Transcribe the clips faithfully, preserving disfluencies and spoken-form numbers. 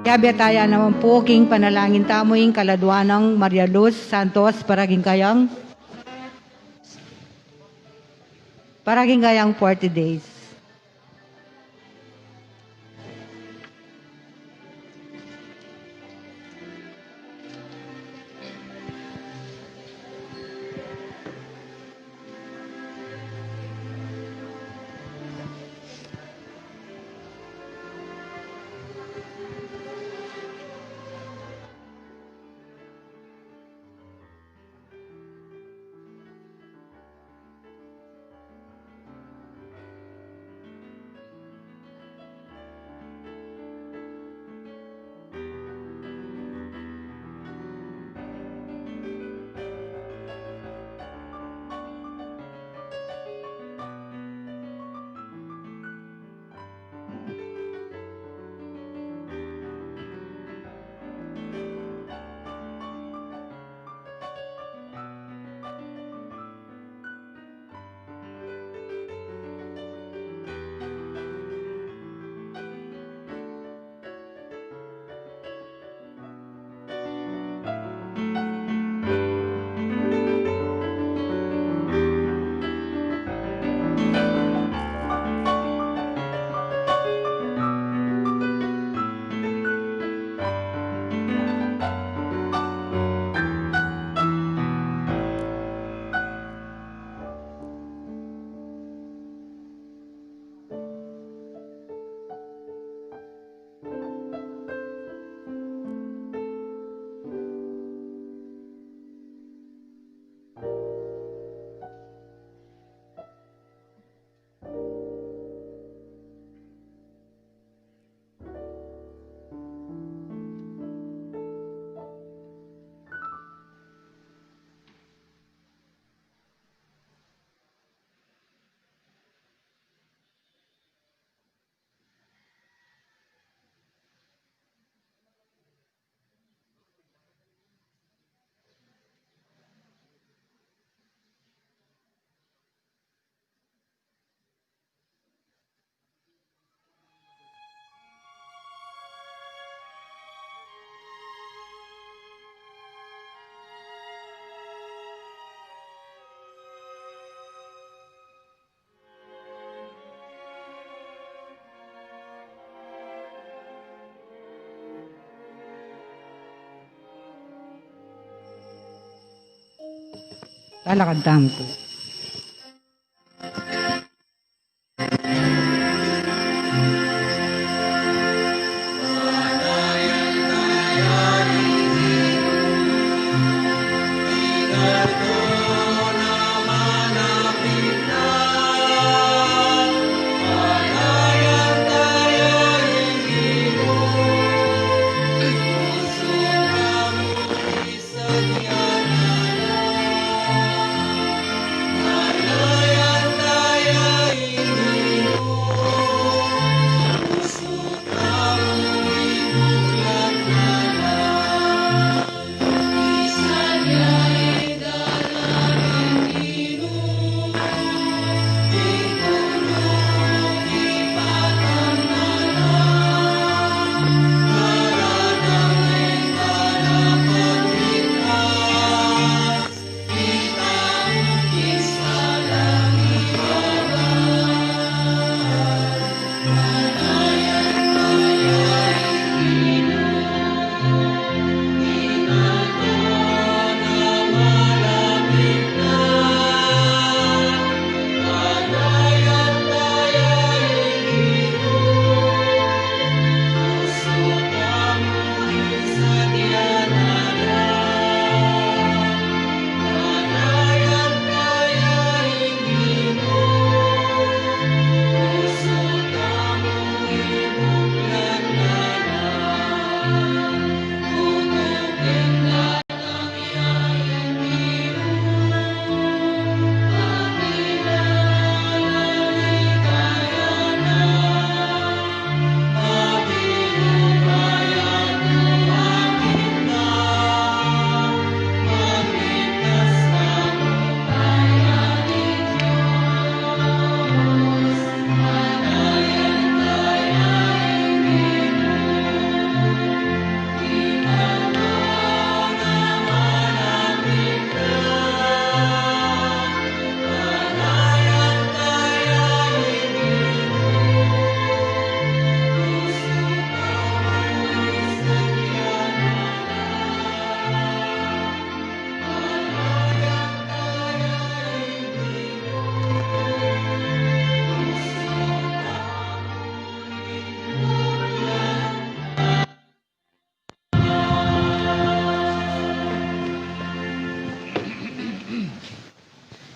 Yabe taya naman pu king panalangin tamu ing kaladwa nang Maria Luz Santos para king kayang, para king kayang forty days. Lalakad tamu pu.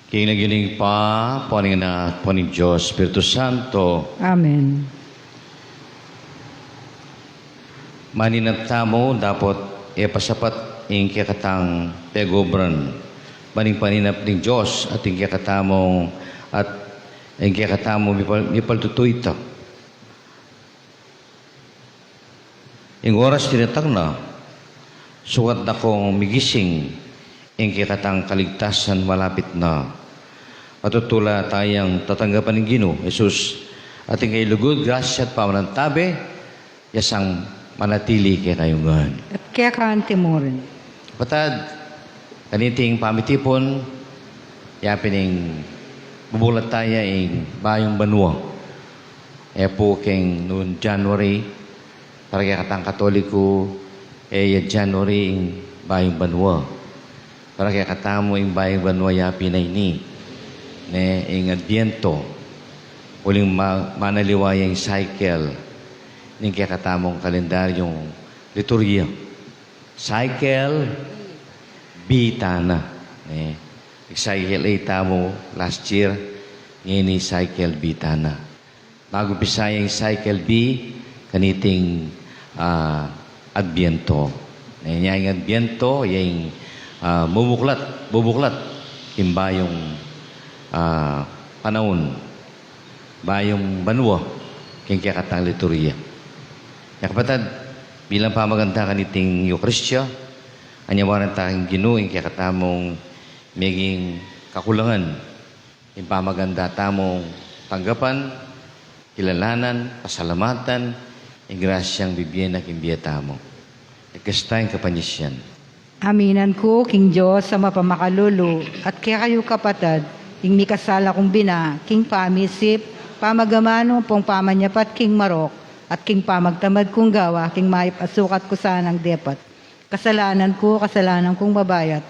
King lagyu ning Ibpa, ampo ning Anak, ampo ning Dios Espiritu Santo. Amen. Maninap tamu dapot e pasapat ing kekatang pegobran ban ing paninap ning Dios at ing kekatamung, at ing kekatamung mipal-, mipaltutu ita. Ing oras dinatang na, sukat na kung migising, ing kekatang kaligtasan malapit na. At tutula tayang tatanggapan ning Ginu Jesus, at ing kayang lugud, grasya at pamanantabe, ya sang manatili kekayu ngan. At keka anti mu rin. Kapatad, kaniting pamitipun, yapin ing bubuklat taya ing bayung banua. E pu king nung January, para kekatang Katoliko, e ya January ing bayung banua. Para kekatamu ing bayung banua yapin a ini, ne, ing Adbiento, uling ma-, manaliwa ya ing cycle ning kekatamung kalendaryung liturgia. Cycle B tana, ne. Cycle A tamu last year, ngeni cycle B tana. Mag-umpisa ya ing cycle B kaniting, ah, Adbiento. Nya ing Adbiento, ya ing, ah, bubuklat, bubuklat king bayung, ah, panaun, bayung banua king kekatang liturgia. Nya kapatad, bilang pamaganda kaniting Eukaristia, anyawan ta king Ginu ing kekatamung meging kakulangan ing pamaganda tamung tanggapan, kilalanan, pasalamatan ing grasyang bibie na king bie tamu. Ikasta ing kapanyisian. Aminan ku king Dios a mapamakalulu, at kekayu kapatad, ing mikasala kung bina, king pamisip, pamagamanu ampong pamanyapat king marok, at king pamagtamad kung gawa, king mayap a sukat ku sanang depat. Kasalanan ku, kasalanan kung mabayat,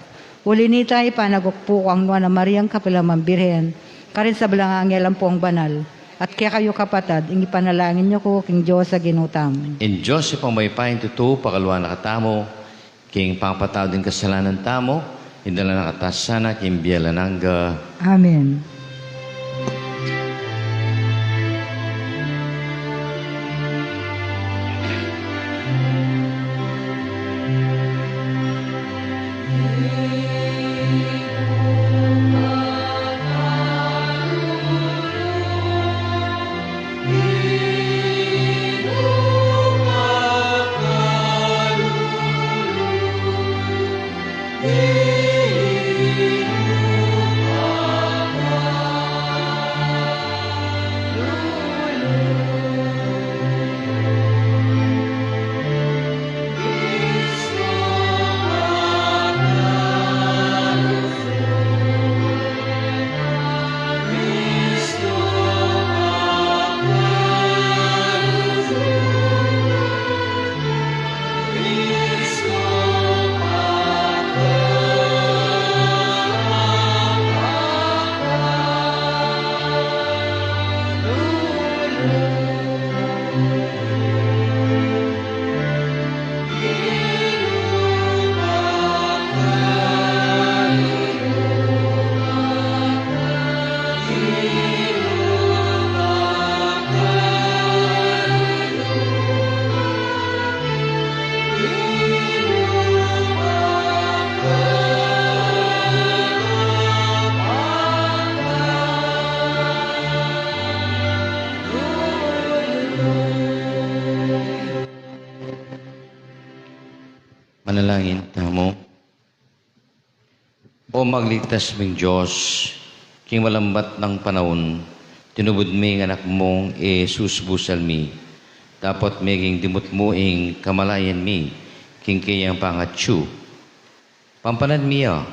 Uli nita, ipanaguk pu ku kang Nuan a Mariang kapilan man Birhen, karing sablang angel ampong banal, at kekayu kapatad, ing ipanalangin yu ku king Dios a Ginu tamu. Ing Dios a mayupaya king tutu, pakaluan na katamu king pangapatawad king kasalanan tamu, idala na katamu sana king bie alang angga. Amen. Manalangin tamu. O magligtas ming Dios, king malambat nang panaun, tinubud me ing anak mung i Jesus busal mi, dapot meging dimut mu ing kamalayan mi king keyang pangatsu. Pampanan mi ya,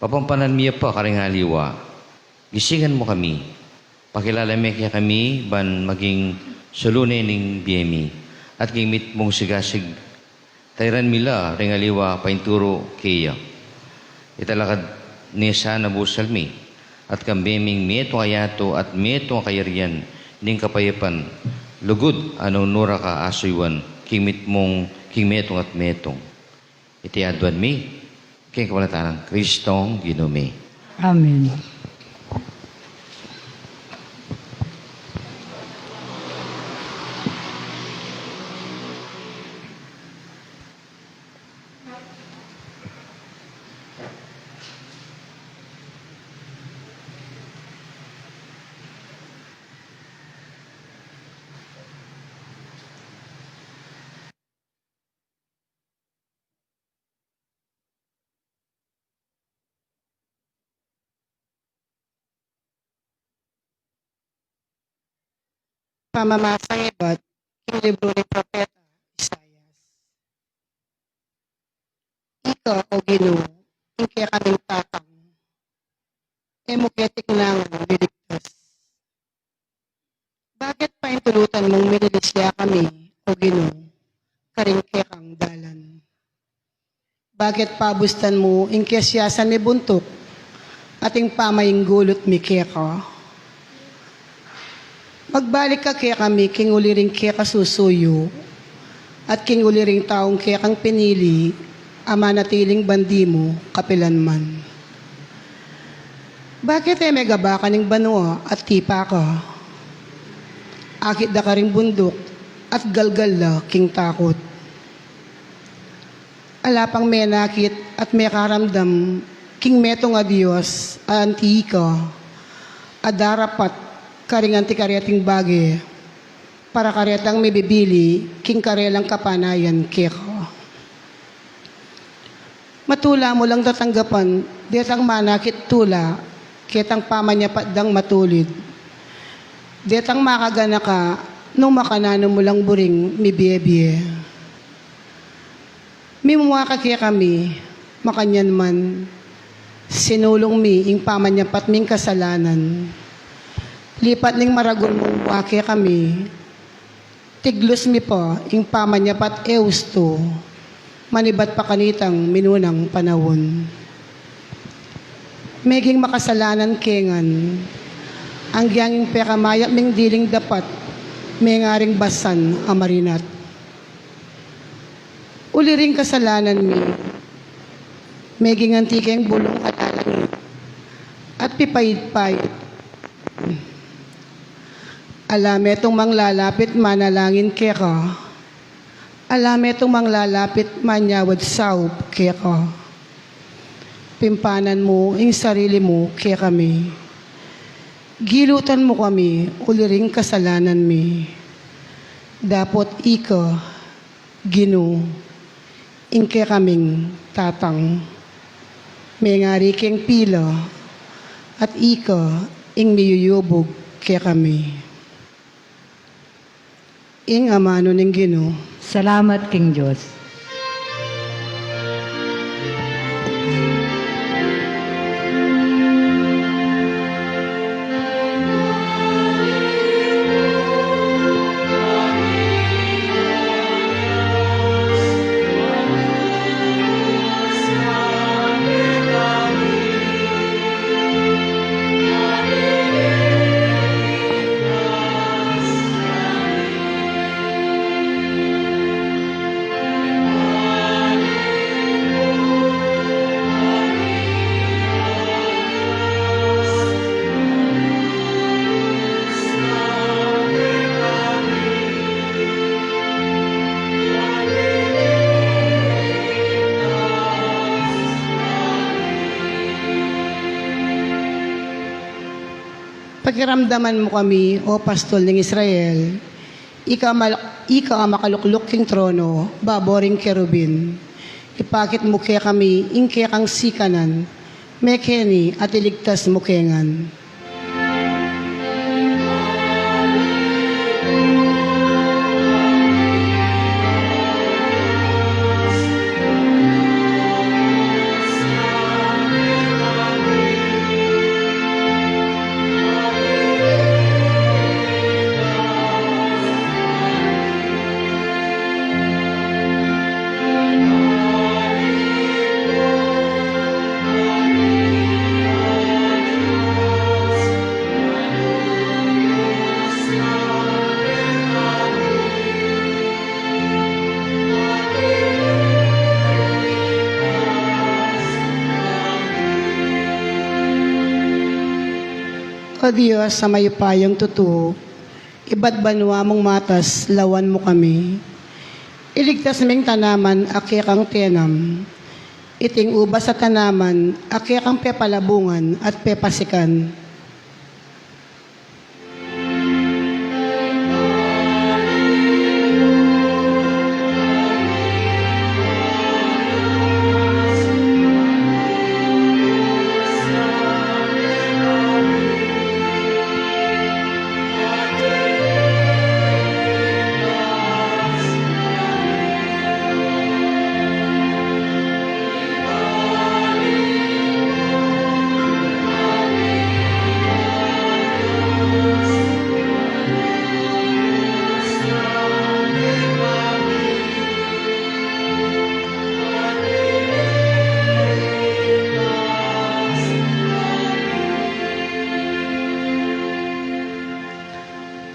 papampanan mi ya pa karing aliwa. Gisingan mu kami, pakilala me kekami ban maging sulu ne ning bie mi, at king mitmung sigasig, tairan mi la ring aliwa painturu keya. Italakad ne sana busal mi, at kambe ming metung a yatu at metung a kayarian ning kapayapan, lugud a nung nura ka asuyuan king mitmung, king metung at metung. Iti aduan mi king kapamilatan nang Kristong Ginu mi. Amen. Pamamasang ibat king libru ning propeta Isaias. Ika, O Ginu, ing kekaming tatang, e mu ke tingnangan miligtas. Bakit paintulutan mung mililis ya kami, O Ginu, karing kekang dalan? Bakit pabustan mu ing kesiasan mi buntuk, at ing pamainggulut mi keka? Magbalik ka kekami king uli ring keka susuyu, at king uli ring taung kekang pinili, a manatiling bandi mu kapilan man. Bakit e me gabakan ing banua at tipa ka? Akit da karing bunduk at galgal la king takut. Ala pang menakit at mekaramdam king metung a dios a anti ika, a darapat karing anti kareting bage, para karetang mibibili king karelang kapanayan keka. Matula mu lang tatanggapan detang manakit tula, ketang pamanyapat dang matulid, detang makaganaka nung makananu mu lang buring mibie-bie. Mimua ka kekami, makanyan man, sinulung mi ing pamanyapat ming kasalanan. Lipat ning maragul mung mua kekami, tiglus mi pa ing pamanyapat e ustu. manibat pa kanitang minunang panaun. Meging makasalanan ke ngan, anggiyang ing pekamayap ming diling dapat, mengaring basan a marinat. Uli ring kasalanan mi, meging anti keng bulung kalalangit, at pipait-pait. Ala metung manglalapit manalangin keka. Ala metung manglalapit manyawad saup keka. Pimpanan mu ing sarili mu kekami. Gilutan mu kami uli ring kasalanan mi. Dapot ika, Ginu, ing kekaming tatang. Mengari keng pila, at ika ing miyuyubug kekami. Ing amanu ning Ginu. Salamat king Dios. Pakiramdaman mu kami, O Pastol ning Israel, ika a mal-, ika a makalukluk king trono, babo ring kerubin. Ipakit mu kekami ing kekang sikanan, mekeni at iligtas mu ke ngan. O Dios a mayupayang tutu, ibat banua mung matas, lawan mu kami. Iligtas meng tanaman a kekang tenam. Iting ubas a tanaman a kekang pepalabungan at pepasikan.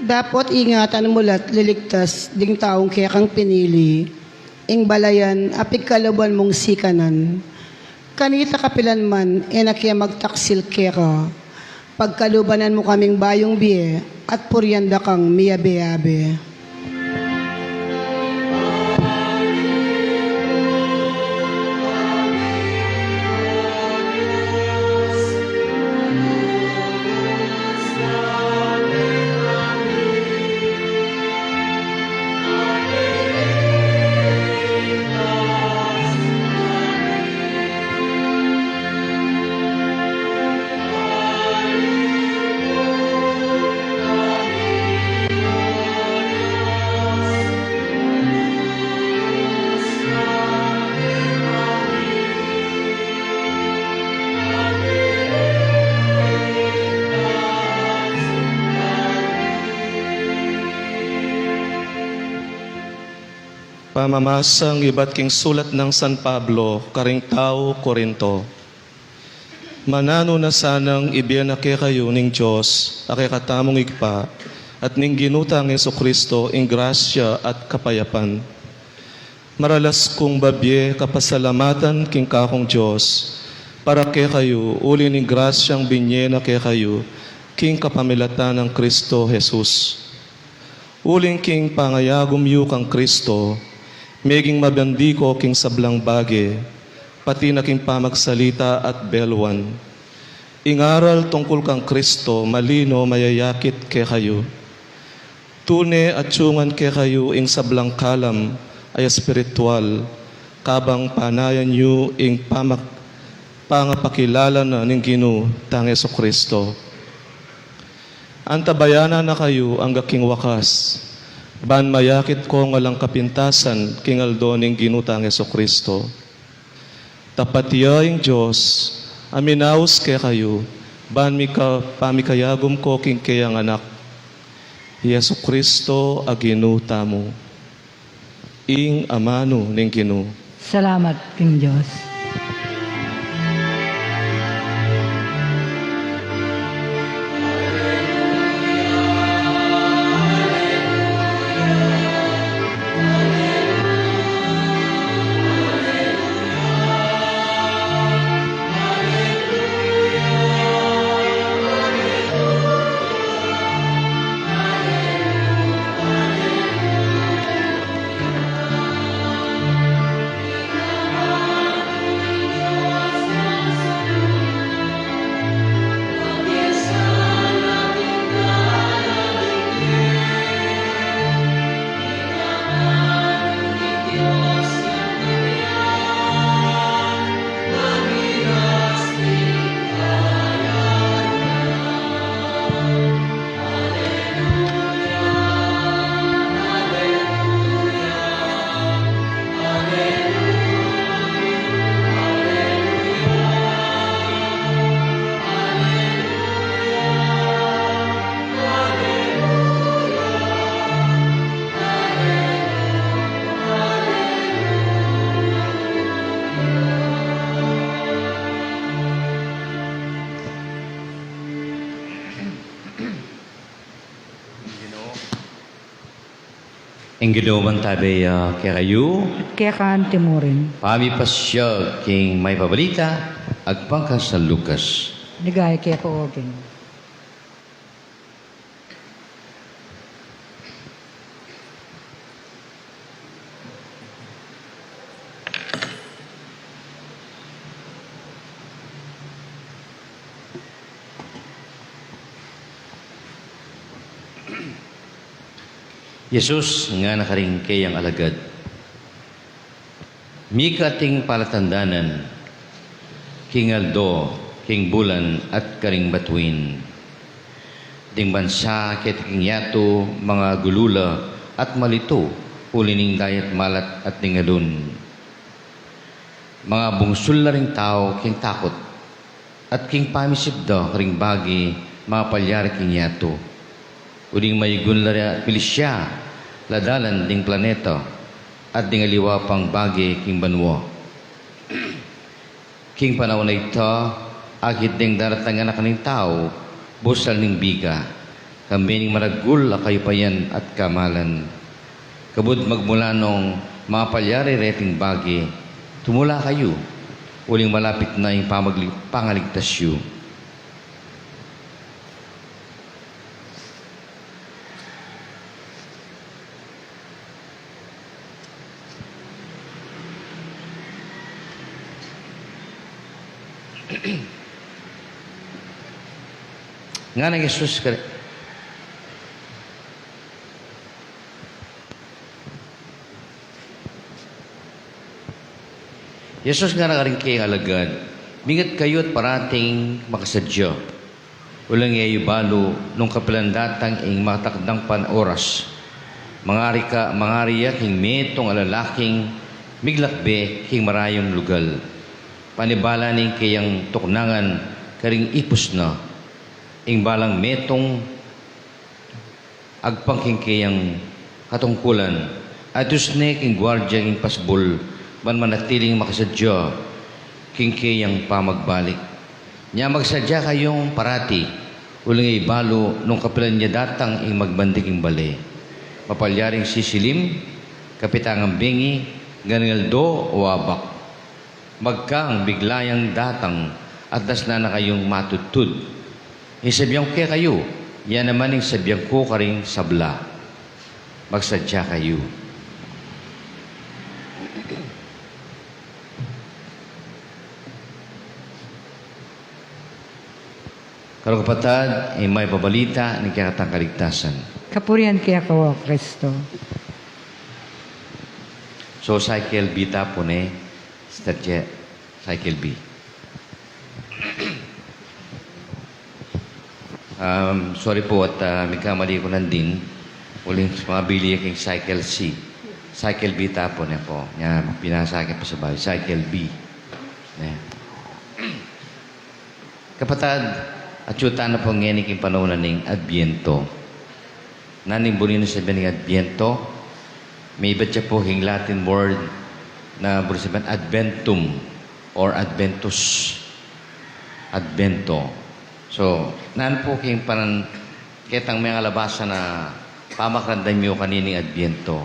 Dapot ingatan mu la't liligtas ding taung kekang pinili, ing balayan a pigkaluban mung sikanan. Kanita kapilan man e na ke magtaksil keka, pagkalubanan mu kaming bayung bie at purian da kang miyabe-abe. Mamasang ibat king sulat nang San Pablo karing tau Corinto. Mananu na sanang ibie na kekayu ning Dios a kekatamung Ibpa at ning Ginu tang Jesu-Cristo ing grasya at kapayapan. Maralas kung babie kapasalamatan king Kakung Dios para kekayu uli ning grasyang binie na kekayu king kapamilatan nang Cristo Jesus. Uling king pangayagum yu kang Cristo, meging mabandi ko king sablang bage, pati na king pamagsalita at beluan. Ing aral tungkul kang Cristo malino mayayakit kekayu. Tune atyungan kekayu ing sablang kalam a espiritual, kabang panayan yu ing pamak-, pangapakilala na ning Ginu tang Jesu-Cristo. Antabayanan na kayu angga king wakas, ban mayakit kong alang kapintasan king aldo ning Ginu tang Jesu-Cristo. Tapat ya ing Dios a minaus kekayu, ban mika-, pamikayagum ko king keyang Anak, Jesu-Cristo a Ginu tamu. Ing amanu ning Ginu. Salamat king Dios. Ing Ginu mantabe ya kekayu. At keka mu rin. Pamipasiag king Mayap a Balita, agpang kang San Lucas. Ligaya keka, O Ginu. Jesus ngana karing keyang alagad, mika ating palatandanan king aldo, king bulan, at karing batuin. Ding bansa keti king yatu, mangagulu la at malitu, uli ning dayat malat at ning alun. Mangabungsul la ring tau king takut, at king pamisip da karing bage mapalyari king yatu. Uling mayugun la ria milisya la dalan ding planeta, at ding aliwa pang bage king banua. King panaun a ita, akit deng daratang Anak ning Tau, busal ning biga, kambe ning maragul a kayupayan at kamalan. Kabud magmula nong mapalyari reting bage, tumula kayu, uling malapit na ing pamagli-, pangaligtas yu. Ngana nang Jesus kare, Jesus ngana karing keyang alagad, mingat kayu at parating makasadya. Uling e yu balu nung kapilan datang ing matakdang pan oras. Mangari ka, mangari ya king metung a lalaking miglakbe king marayung lugal. Panibala ning keyang tuknangan karing ipus na. Ing balang metung agpang king keyang katungkulan, Atus ne king guardia ing pasbul, ban manatiling makasadya king keyang pamagbalik. Nya magsadya kayung parati, uling e balu nung kapilan ya datang ing magbandi king bale. Mapalyaring sisilim, kapitangan bengi, ngan ngaldo o abak. Magkang bigla yang datang, at dasnan na kayung matudtud. Ing sabian ku kekayu, ya naman ing sabian ku karing sabla. Magsadya kayu. Karong kapatad, ing mayap a balita ning kekatang kaligtasan. Kapurian keka, O Kristo. So, cycle B ta pu ne, Sister Je-, cycle B. Um, sorry po at, ah, migkamali ku nandin. Uling mabili king cycle C. Cycle B ta pu ne po. Nya, binasa ke pa sa bayu, cycle B. Ne. Kapatad, atyu tana pu ngeni king panaun na ning Adbiento. Nanu ing buri nang sabian ning Adbiento? Meibat ya pu king Latin word na buri sabian Adventum or Adventus. Adbento. So, nanu pu king panan-, ketang mengalabasa na pamakiramdaman yu kanining Adbiento?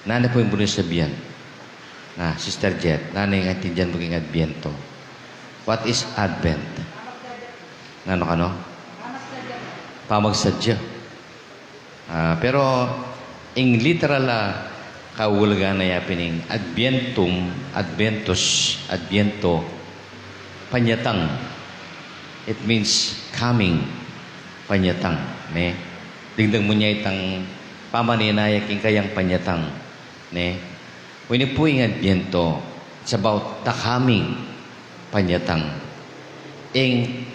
Nanu pu ing buri nang sabian? Na, Sister Jet, nanu ing aintindian mu king Adbiento? What is Advent? Nanu kanu? Pamagsadya. Ah, pero ing literal a kaulagan na yapin ing Advientum, Adventus, Adviento, panyatang. It means coming, panyatang, ne? Dingdang mu nya itang pamaninaya king kayang panyatang, ne? When you pu ing Adviento, it's about the coming, panyatang. Ing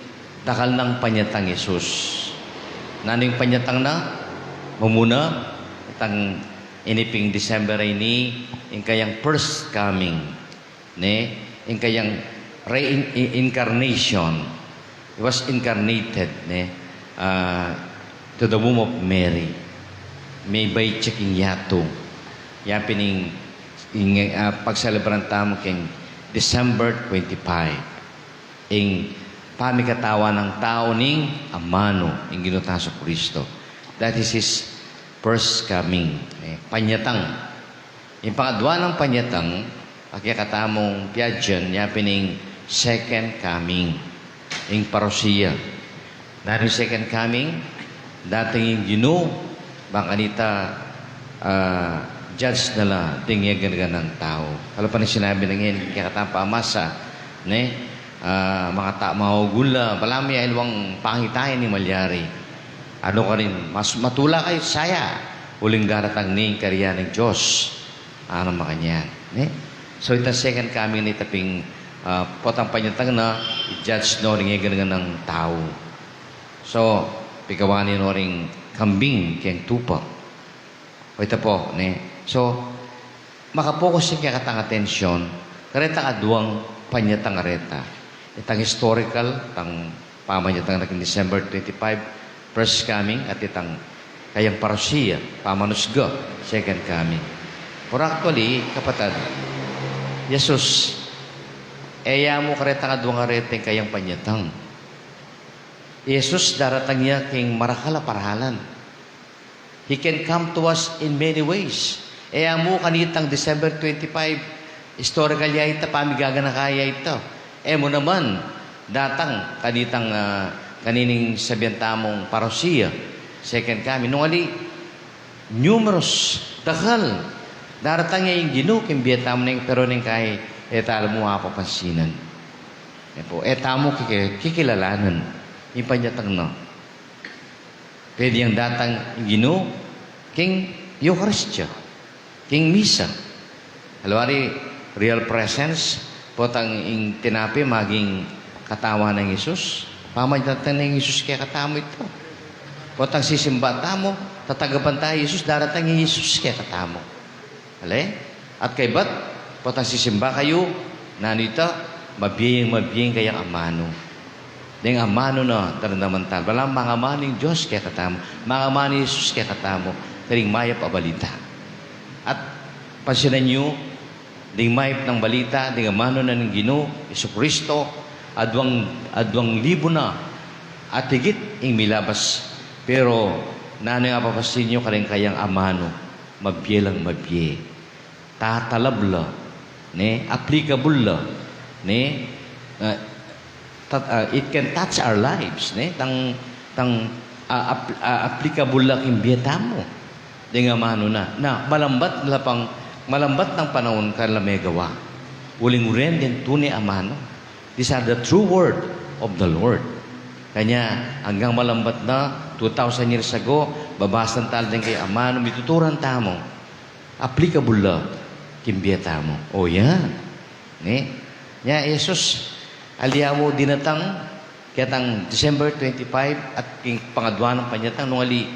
dakal nang panyatang Jesus. Nanu ing panyatang na? Mumuna, itang ini ping December a ini, ing kayang first coming, ne? Ing kayang rein-, i-, incarnation. He was incarnated, ne, ah, to the womb of Mary. Mibait ya king yatu. Yapin ing, ing, ah, pagselebran tamu king December twenty-five. Ing pamikatawan nang tau ning amanu, ing Ginu tang Jesucristo. That is his first coming, ne, panyatang. Ing pangadwa nang panyatang a kekatamung piadyan, yapin ing second coming, ing parousia. Nanu ing second coming? Datang ing Ginu, bang kanita, ah, judge na la ding e gana-ganang tau. Kalupa ning sinabi na ngeni ing kekatamung pamasa, ne? Ah, makata-, maugul la, balamu ya aliwang pangitain ing malyari. Anu karin, mas matula kayu saya, uling daratang ne ing kayarian ning Dios. Anu makanyan, ne? So, itang second coming na ita ping, ah, potang panyatang na, i-judge no ring e gana-ganang tau. So, pigawani no ring kambing keng tupa. O ita pu, ne? So, makapokus ing kekatang atensyon karetang aduang panyatang a reta. Itang historical, itang pamanyatang na king December twenty-five, first coming, at itang kayang parousia, pamanusga, second coming. Pero actually, kapatad, Jesus, e ya mu karetang aduang a reta ing kayang panyatang. Jesus daratang ya king marakal a paralan. He can come to us in many ways. E ya mu kanitang December twenty-five, historical ya ita, pamigaganaka ya ita. E mu naman datang kanitang, ah, kanining sabian tamung parousia, second coming. Nung ali, numerous, dakal, daratang ya ing Ginu king bie tamu neng, pero neng kai e ta la mu apapansinan. E pu, e tamu kiki-, kikilalanan ing panyatang na. Pwede yang datang ing Ginu king Eukaristia, king misa. Halimbawa, real presence, potang ing tinape maging katawan nang Jesus. Pamanyatang nang Jesus kekatamu ita. Potang sisimba tamu, tatanggapan ta i Jesus, daratang ing Jesus kekatamu. Ale? At kaybat, potang sisimba kayu, nanu ita, mabie yang mabie ing kayang amanu. Deng amanu na daramdaman ta, balamu mangamanu ing Dios kekatamu, mangamanu i Jesus kekatamu, karing mayap a balita. At Pansinan yu, ding mayap nang balita, ding amanu na ning Ginu Jesucristo, aduang, aduang libu na at higit ing milabas. Pero nanu ing apapansin yu karing kayang amanu? Mabie lang mabie. Tatalab la, ne? Applicable la, ne? Ah, tat-, ah, it can touch our lives, ne? Tang, tang, ah, ap-, ah, applicable la king bie tamu. Ding amanu na. Na, malambat la pang, malambat nang panaun ka la megawa. Uling uren ding tune amanu. These are the true word of the Lord. Kanya, anggang malambat na, two thousand years ago, babasa tala ding kayang amanu, mituturan tamu. Applicable la king bie tamu. O yan. Ne? Nya, Jesus, ali ya mu dinatang, ketang December twenty-five at king pangadua nang panyatang, nung ali,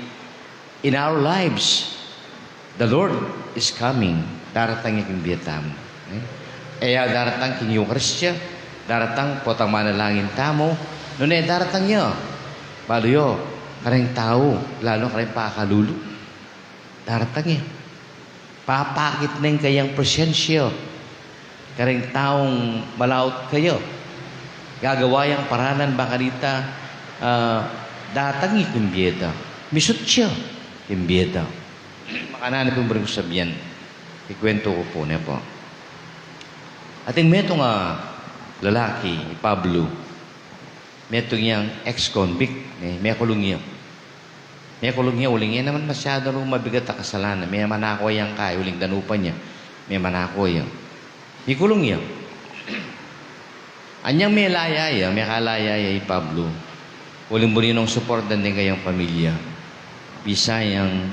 in our lives, the Lord is coming. Daratang ya king bie tamu. Ne? E ya daratang king Eukaristia, daratang potang manalangin tamu, nune daratang ya. Balu yu, kareng tau, lalu kareng pakalulu. Daratang ya. Papakit ne ing kayang presensya kareng taung malaut kaya. Gagawa yang paraan ba kanita, ah, datang ya king bie da. Misut ya king bie da. Makananu pin buri kung sabian? Ikuwentu ku pu ne pu. Atin metung a lalaki, i Pablo. Metung yang ex-convict, ne, mekulung ya. Mekulung ya, uling e naman masyadu rung mabigat a kasalanan. Memanako yang kaya, uling danupan ya. Memanako ya. Mikulung ya. Anyang melaya ya, mekalaya ya i Pablo, uling buri nong suportan ding kayang pamilya. Bisa yang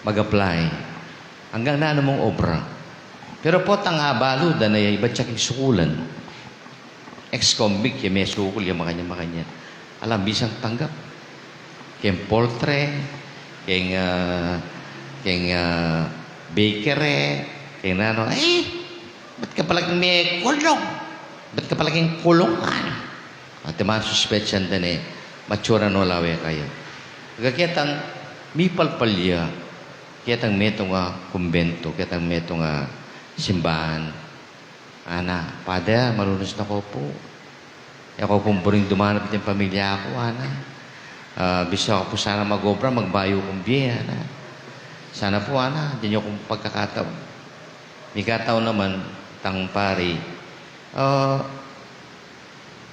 mag-apply. Anggang nanu mung obra. Pero potang abalu da na ya, ibat ya king sukulan. Ex-convict ya, mesukul ya, makanyan, makanyan. Ala, bisang tanggap. Keng poultry, keng, ah, keng, ah, bakery, keng nanu. Eh, bat ka pala king mekulung? Bat ka pala king kulungan? Ati man suspetsan da ne, matsura no lawe kaya. Aga ketang mipalpal ya, ketang metung a kumbento, ketang metung a simbahan. Ana, Pader, malunus na ko pu. E ko pung buring dumanap ding pamilya ku, ana. Ah, bisa ku pu sana mag-obra, magbayu kung bie, ana. Sana pu, ana, dyan yu kung pagkakataon. Mikataon naman, tang pari. Ah,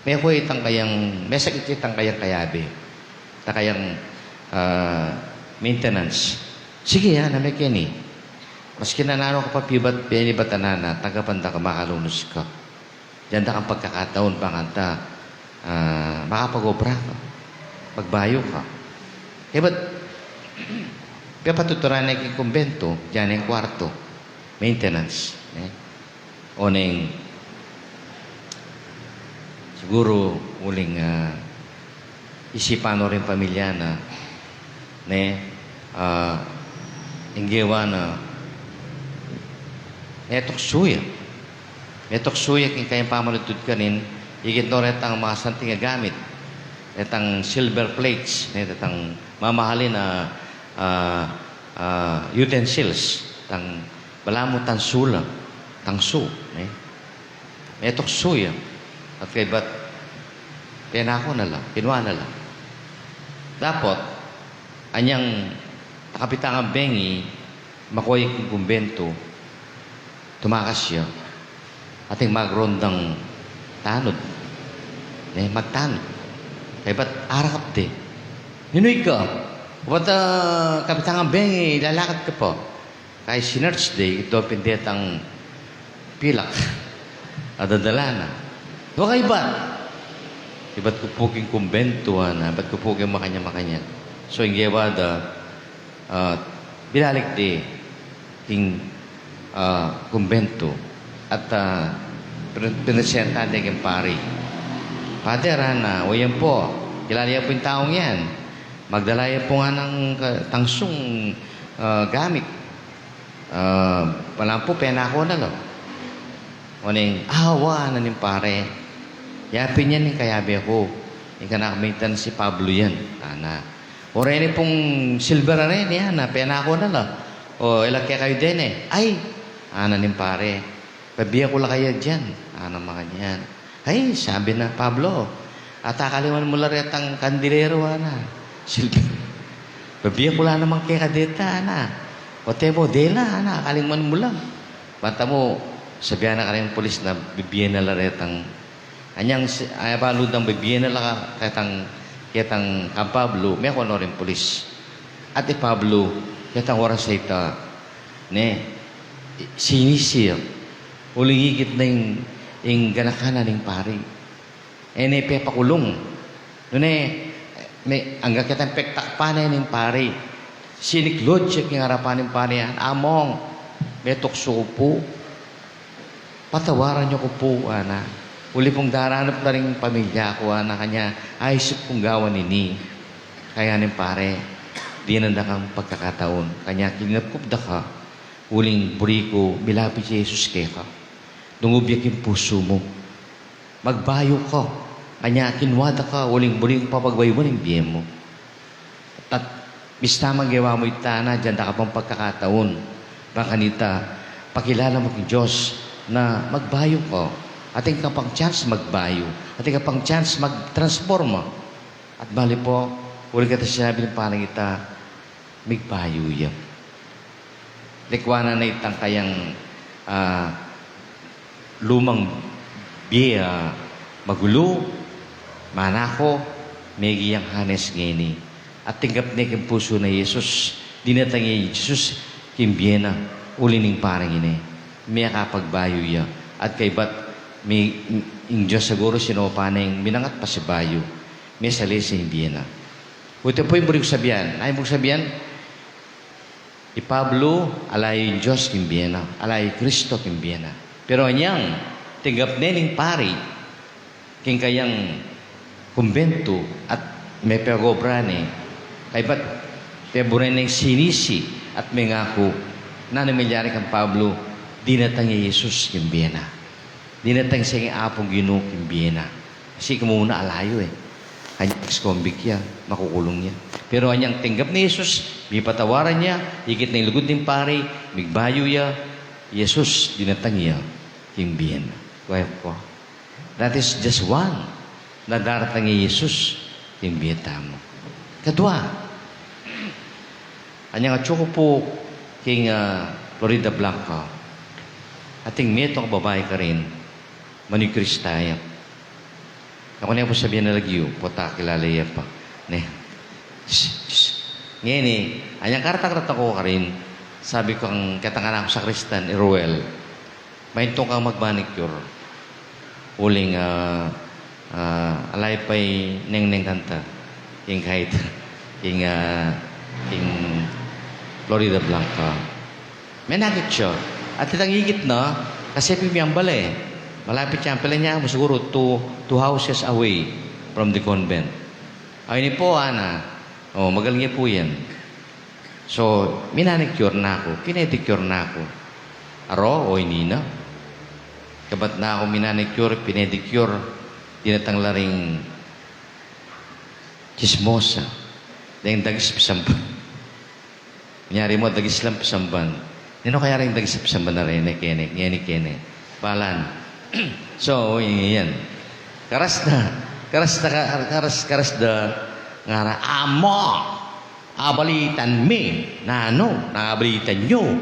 mekwe itang kayang, mesakit itang kayang kayabe. Ta kayang, ah, maintenance. Sige, ana, mekeni. Maski nananu ka pa pibat, penibat a nana, tagapan da ka, makalunus ka. Dyan da kang pagkakataon, bang kanta, ah, makapag-obra ka, magbayu ka. Kaya ba't, pepatuturan ne king kumbento, dyan ing kwarto, maintenance, ne? O neng, siguru, uling, ah, isipan no ring pamilya na, ne, ah, ing gewa na, metuksu ya. Metuksu ya king kayang pamaludtud karin, ikit no retang masanting a gamit, retang silver plates, ne, retang mamahalin a, ah, ah, utensils, tang balamu tangsu la, tangsu, ne. Metuksu ya. At kaybat, penako na la, kinua na la. Dapot, anyang takapitang a bengi, makwe ya king kumbento, tumakas ya, ating magrondang tanud. Ne, magtanud. Kaybat, arakap de. Ninu ika? Ba't, ah, kapitang a bengi, lalakad ka pa? Kaya sinearch de, ito pin detang pilak a dadala na. Wa kaybat? Ibat ku pu king kumbento, ana, ibat ku pu king makanyan-makanyan. So, ing gewa da, ah, binalik de king, ah, kumbento at, ah, pin-, pinresenta de king pari. Pader, ana, o yan pu, kilala ya pu ing taung yan. Magdala ya pu nganang ka-, tangsung, ah, gamit. Ah, balamu pu, penako na la. O neng, ah, wa, ana ning pare. Ya pin yan ing kayabe ku. Ing kanaku minsan si Pablo yan, ana. O reni pung silver a reni, ana, penako na la. O, e la kekayu deni. Ay, ana ning pari, pabie ku la kaya dian, ana makanyan. Ay, sabi na, Pablo, atakaliman mu la retang kandilero, ana. Silbi, pabie ku la naman keka deta, ana. O, temo, dela, ana, akaliman mu la. Banta mu, sabian na karing pulis na bibie na la retang Anyang si, ay, balu dang bibie na la ketang, ketang kang Pablo, meko no ring pulis. At i Pablo, ketang oras a ita, ne, sinisi ya, uling ikit na ing, ing ganaka na ning pari. E ne pepakulung. Nune, me, angga ketang pektakpan na ning pari. Siniklud ya king arapan ning pari, Among, metuksu ku pu. Patawaran yu ku pu, ana. Uli pung daranup na ring pamilya ku, ana, kanya aisip kung gawan ini. Kaya ning pari, dinan da kang pagkakataon. Kanya kinapkup da ka, uling buri ku milapit i Jesus keka. Dungub ya king pusu mu. Magbayu ka. Kanya kinwa da ka, uling buri kung papagbayuan ing bie mu. At bista man gewa mu ita, ana, dinan da ka pang pagkakataon. Bang kanita, pakilala mu king Dios na magbayu ka. Atin ka pang chance magbayu. Atin ka pang chance magtransforma. At bali pu, uli keta sinabi ning pari ita, migbayu ya. Likwanan na itang kayang, ah, lumang bie, ah, magulu, manako, megi yang hanes ngeni. At tinggap ne king pusu na i Jesus, dinatang ya i Jesus king bie na, uli ning paring ini. Mekapagbayu ya, at kaybat mi, ing Dios siguru sinopa neng minangat pasibayu, mesalese ing bie na. Uti pu ing buri kung sabian, ay buri kung sabian, I Pablo, ala ya ing Dios king bie na, ala ya i Kristo king bie na. Pero anyang tinggap ne ning pari king kayang kumbentu at mepag-obra ne, kaybat peburen neng sinisi at mengaku, nanu milyari kang Pablo, dinatang ya i Jesus king bie na. Dinatang ya ing Apung Ginu king bie na. Kasi kumuna ala yu e. Anyang ex-convict ya, makukulung ya. Pero anyang tinggap ne i Jesus, mipatawaran ya, ikit na ing lugud ning pari, migbayu ya, i Jesus dinatang ya king bie na. Kaya ku, that is just one na daratang ya i Jesus king bie tamu. Kadua, anyang atyu ku pu king, ah, Floridablanca, ating metung a babai karin, manui Krista ya. Aku ne pu sabian a lagyu, pota kilala ya pa. Ne. Shh, shh. Ngeni, anyang karatang-ratang ku karin, sabi ku kang ketang anak kung sakristan, i Ruel, maintung kang mag-manicure. Uling, ah, ah, ala ya pa i nengneng kanta. King kahit, king, ah, king Floridablanca. Menakit ya. At itang ikit na, kasi pin miyambal e. Malapit ya, pila nya, siguru two, two houses away from the convent. Ay, ini pu, ana. O, magaling ya pu yan. So, minanicure na ku, pinedicure na ku. Aro, o ini na. Kabat na ku minanicure, pinedicure, dinatang la ring tsismosa. Deng dagis pisamban. Kunyari mu, dagis lang pisamban. Ninu kaya ring dagis pisamban na reni keni, ngeni keni? Balan. So, yan. Karas na, karas na, ka-, karas, karas da, ngara, Among, abalitan mi, nanu, nabalitan yu.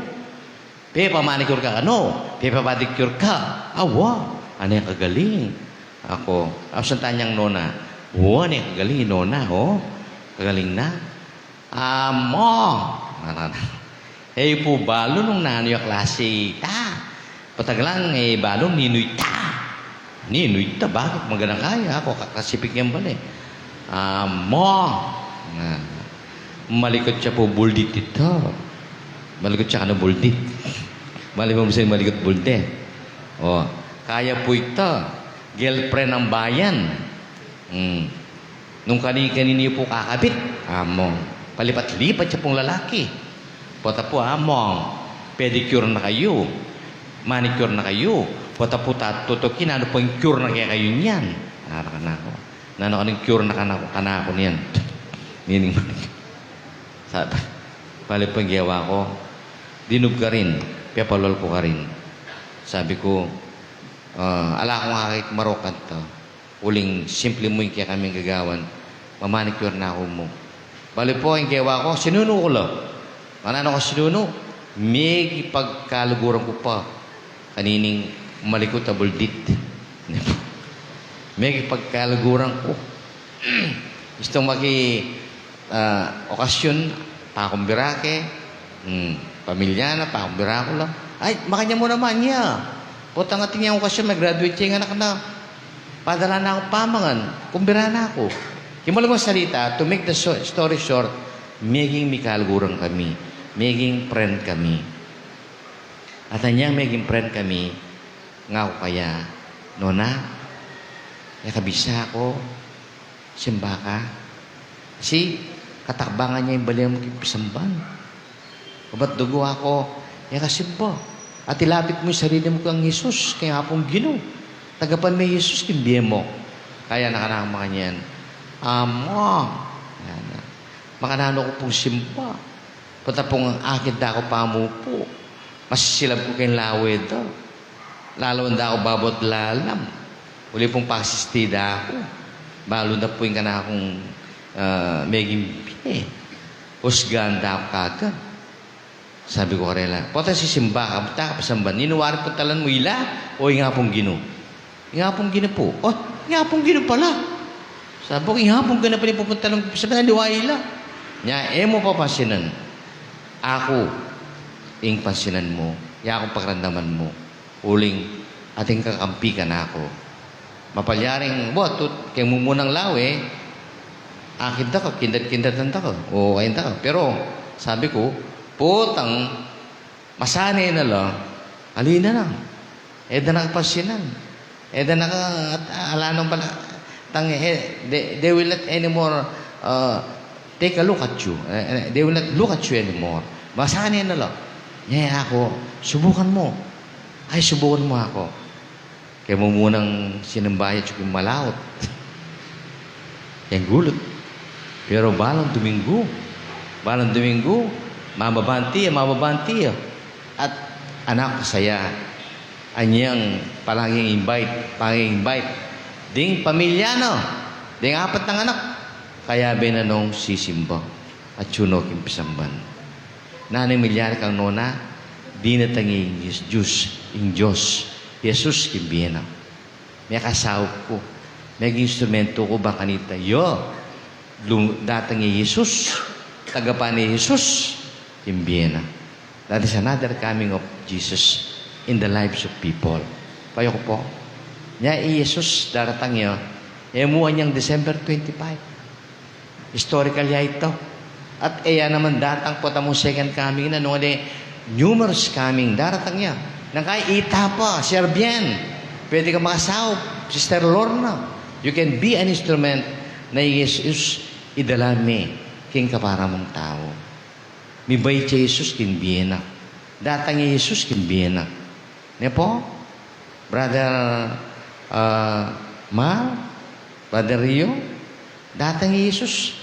Pepamanicure ka kanu, pepapedicure ka. Awa, ane kagaling. Aku, ausan tanyang nona. Wa, ane kagaling, nona, o. Kagaling na. Among. E pu balu nung nanu ya klase ita. Patag lang, e balu nung ninu ita. Ninu ita, bakit maganaka ya? Aku, kakasipik yang bale. Among. Na, malikut ya pu buldit ita. Malikut ya kanu buldit. Malikut, malikut buldit. O, kaya pu ita. Girlfriend ng bayan. Hmm. Nung kani-kanini pu kakabit, Among. Palipat-lipat ya pung lalaki. Pota pu, Among, pedicure na kayu, manicure na kayu. Pota pu, tatutukin, nanu pung cure na kekayu niyan? Ara kanaku. Nanu kanung cure na kanaku, kanaku niyan? Meaning, sa-, bale pu ing gewa ku, Dinub karin, pepalol ku karin. Sabi ku, "Ah, ala kung akit marokanta. Uling simple mu ing kekaming gagawan, mamanicure na ku mu." Balu pu, ing gewa ku, sinunu ku la. Mananu ku sinunu? Mekipagkaluguran ku pa kanining malikut a buldit. Mekipagkaluguran ku. Istung maki, ah, okasyon, pakumbira ke, hmm, pamilya na, pakumbira ku la. Ay, makanyan mu naman ya. Potang atin yang okasyon, me-graduate ya ing anak na. Padala na kung pamangan, kumbira na ku. Kimulung salita, to make the so-, story short, meging mikaluguran kami, meging friend kami. At anyang meging friend kami, ngaku kaya, "Nona, e ka bisa ku, simba ka." Kasi katakbangan ya ing bale mu king pisamban. Obat dugu aku, e ka simba. At ilapit mu ing sarili mu kang Jesus, keng Apung Ginu. Tagapan me Jesus king bie mu. Kaya na kanaku makanyan, "Among." Yan na. Makananu ku pung simba? Pota pung akit da ku pamupu, masisilab ku keng lawe da. Lalawan da ku babat lalam. Uli pung pasisti da ku. Balu na pu ing kanakung, ah, meging bie. Usgan da ku kagad. Sabi ku karela, "Pota sisimba ka, buta ka pa samban. Ninu wari puntalan mu, ila o ing Apung Ginu?" "Ing Apung Ginu pu." "Oh, ing Apung Ginu pala." Sabi ku, "Ing Apung Ginu pala ing pupuntalan mu, sabi na liwa ila." Nya, "E mu papansinan. Aku ing pansinan mu. Yaku ing pakiramdaman mu. Uling atin kang kampi kanaku." Mapalyaring, "Wa, tut, keng mumunang lawe, akit da ka, kindad-kindad da ka, o ain da ka." Pero, sabi ku, potang masane na la, ali na la. E da na kapansinan. E da na ka, at, ala nang pala, tang, e, they, they will not anymore, uh, take a look at you. E, e, they will not look at you anymore. Masane na la. Nya aku, "Subukan mu." "Ay, subukan mu aku." Keng mumunang sinamba ya, atyu king malaut, keng gulut. Pero balang Duminggu, balang Duminggu, mababanti ya, mababanti ya. At anak saya, anyang palaging invite, palaging invite. Ding pamilya na, ding apat nang anak, kayabe na nong sisimba. Atyu no king pisamban. Nanung milyari kang nona, dinatang ing Dios, ing Dios, Jesus king bie na. Mekasaup ku, meging instrumento ku ba kanita? Yo, lu-, datang i Jesus, tagapan i Jesus king bie na. That is another coming of Jesus in the lives of people. Payo ku pu. Nya i Jesus daratang ya, e mu anyang December twenty-five. Historical ya ita. At e ya naman datang pota mung second coming na, nung ada numerous coming daratang ya. Nang kaya ita pa, Serbian, pwede ka makasaup, Sister Lorna. You can be an instrument na i Jesus idala me king kapara mung tau. Mibait ya i Jesus king bie na. Datang ya i Jesus king bie na. Ne pu? Brother, ah, Mar, Brother Rio, datang i Jesus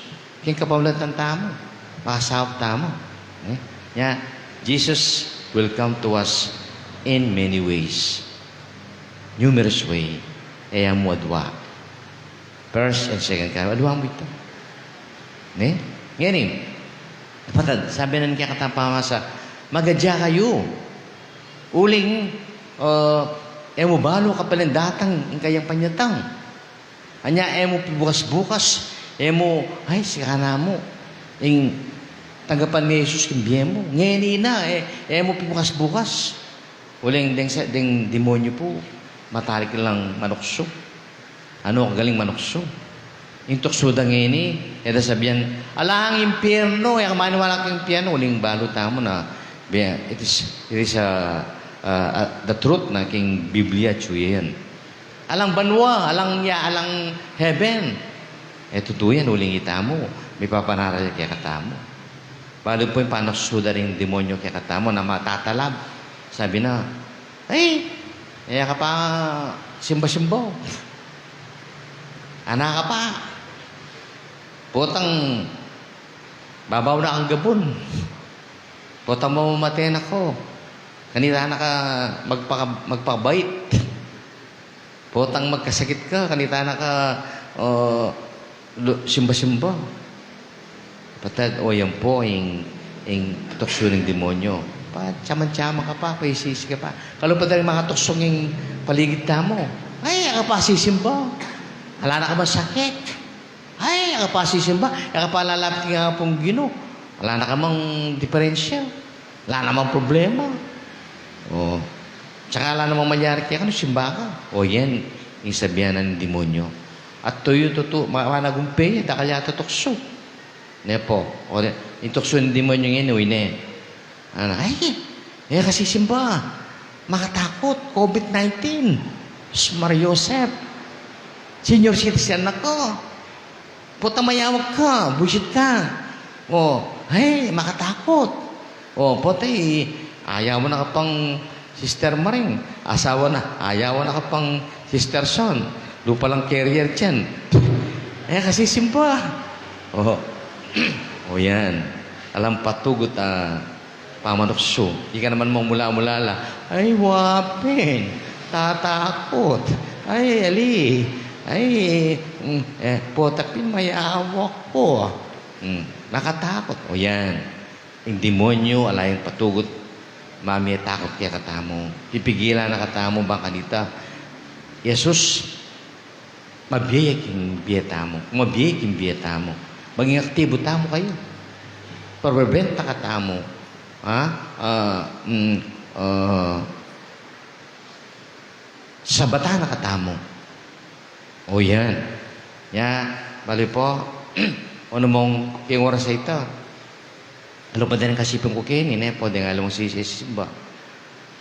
king kapamilatan tamu, makasaup tamu. Ne? Nya, Jesus will come to us in many ways. Numerous way. E ya mu adua. First and second coming, adua mu ita. Ne? Ngeni, kapatad, sabi na ning kekatang pamasa, magadya kayu. Uling, ah, e mu balu kapalan datang ing kayang panyatang. Anya e mu pibukas-bukas, e mu, ay, sika na mu ing tagapan mi Jesus king bie mu. Ngeni na, e, e mu pibukas-bukas. Uling deng sa-, deng demonyo pu, matalik lang manuksu. Anu kagaling manuksu? Ing tuksu da ngeni, e da sabian, "Alang impierno, e ka maniwala king impierno." Uling balu tamu na, be-, it is, it is, uh, uh, uh, the truth na king Biblia, atyu yan. Alang banua, alang ya, alang heaven. E tutu yan, uling itamu, mipapanaral ya kekatamu. Balu pu ing panuksu da ring demonyo kekatamu na matatalab. Sabi na, "Ay, e ka pa simba-simba. Anak ka pa. Potang babaw na kang gabun. Potang mamate na ka, kanita na ka magpaka-, magpakabait. Potang magkasakit ka, kanita na ka, o, lu-, simba-simba. Patad, o, yan po ing, ing tuksu ning demonyo. Pa, tiyaman-tiyaman ka pa, paisisi ka pa. Kalupa da ring makatuksu ing paligid tamu. Ay, e ka pa sisimba. Ala na ka mang sakit. Ay, e ka pa sisimba. E ka pa lalapit king Apung Ginu. Ala na ka mang diperensya. Ala na mang problema. O. Tsaka ala na mang malyari keka nung simba ka. O, yan ing sasabian ning demonyo. At tuyu tutu, ma-, managumpe ya, dakal ya tutuksu. Ne po. O, ne, ing tuksu ning demonyo ngeni, uy, ne. Ana, ay, e ka sisimba. Makatakut, covid nineteen. Sus Maria Josep. Senior citizen na ka. Pota mayawag ka, buisit ka. O, ay, makatakut. O, pota, e, ayawan na ka pang Sister Maring. Asawa na, ayawan na ka pang Sister Son. Lupa lang carrier yan. E ka sisimba. O. O yan. Alang patugut a pamatuksu. Ika naman mamula-mula la. Ay, wa pin. Tatakut. Ay, ali. Ay, mm, e, pota pin mayawag ku. Mm, makatakut. O yan. Ing demonyo, ala yang patugut mamie takut kekatamu. Pipigilan na katamu bang kanita i Jesus mabie ya king bie tamu. Kung mabie ya king bie tamu, maging aktibu tamu kaya. Pabebenta katamu. Ha? A, mm, a, sabatan na katamu. O yan. Ya, bale po, o, nung king oras a ita, kalupa da ring kasiping ku keni, ne po, deng alang sisisimba.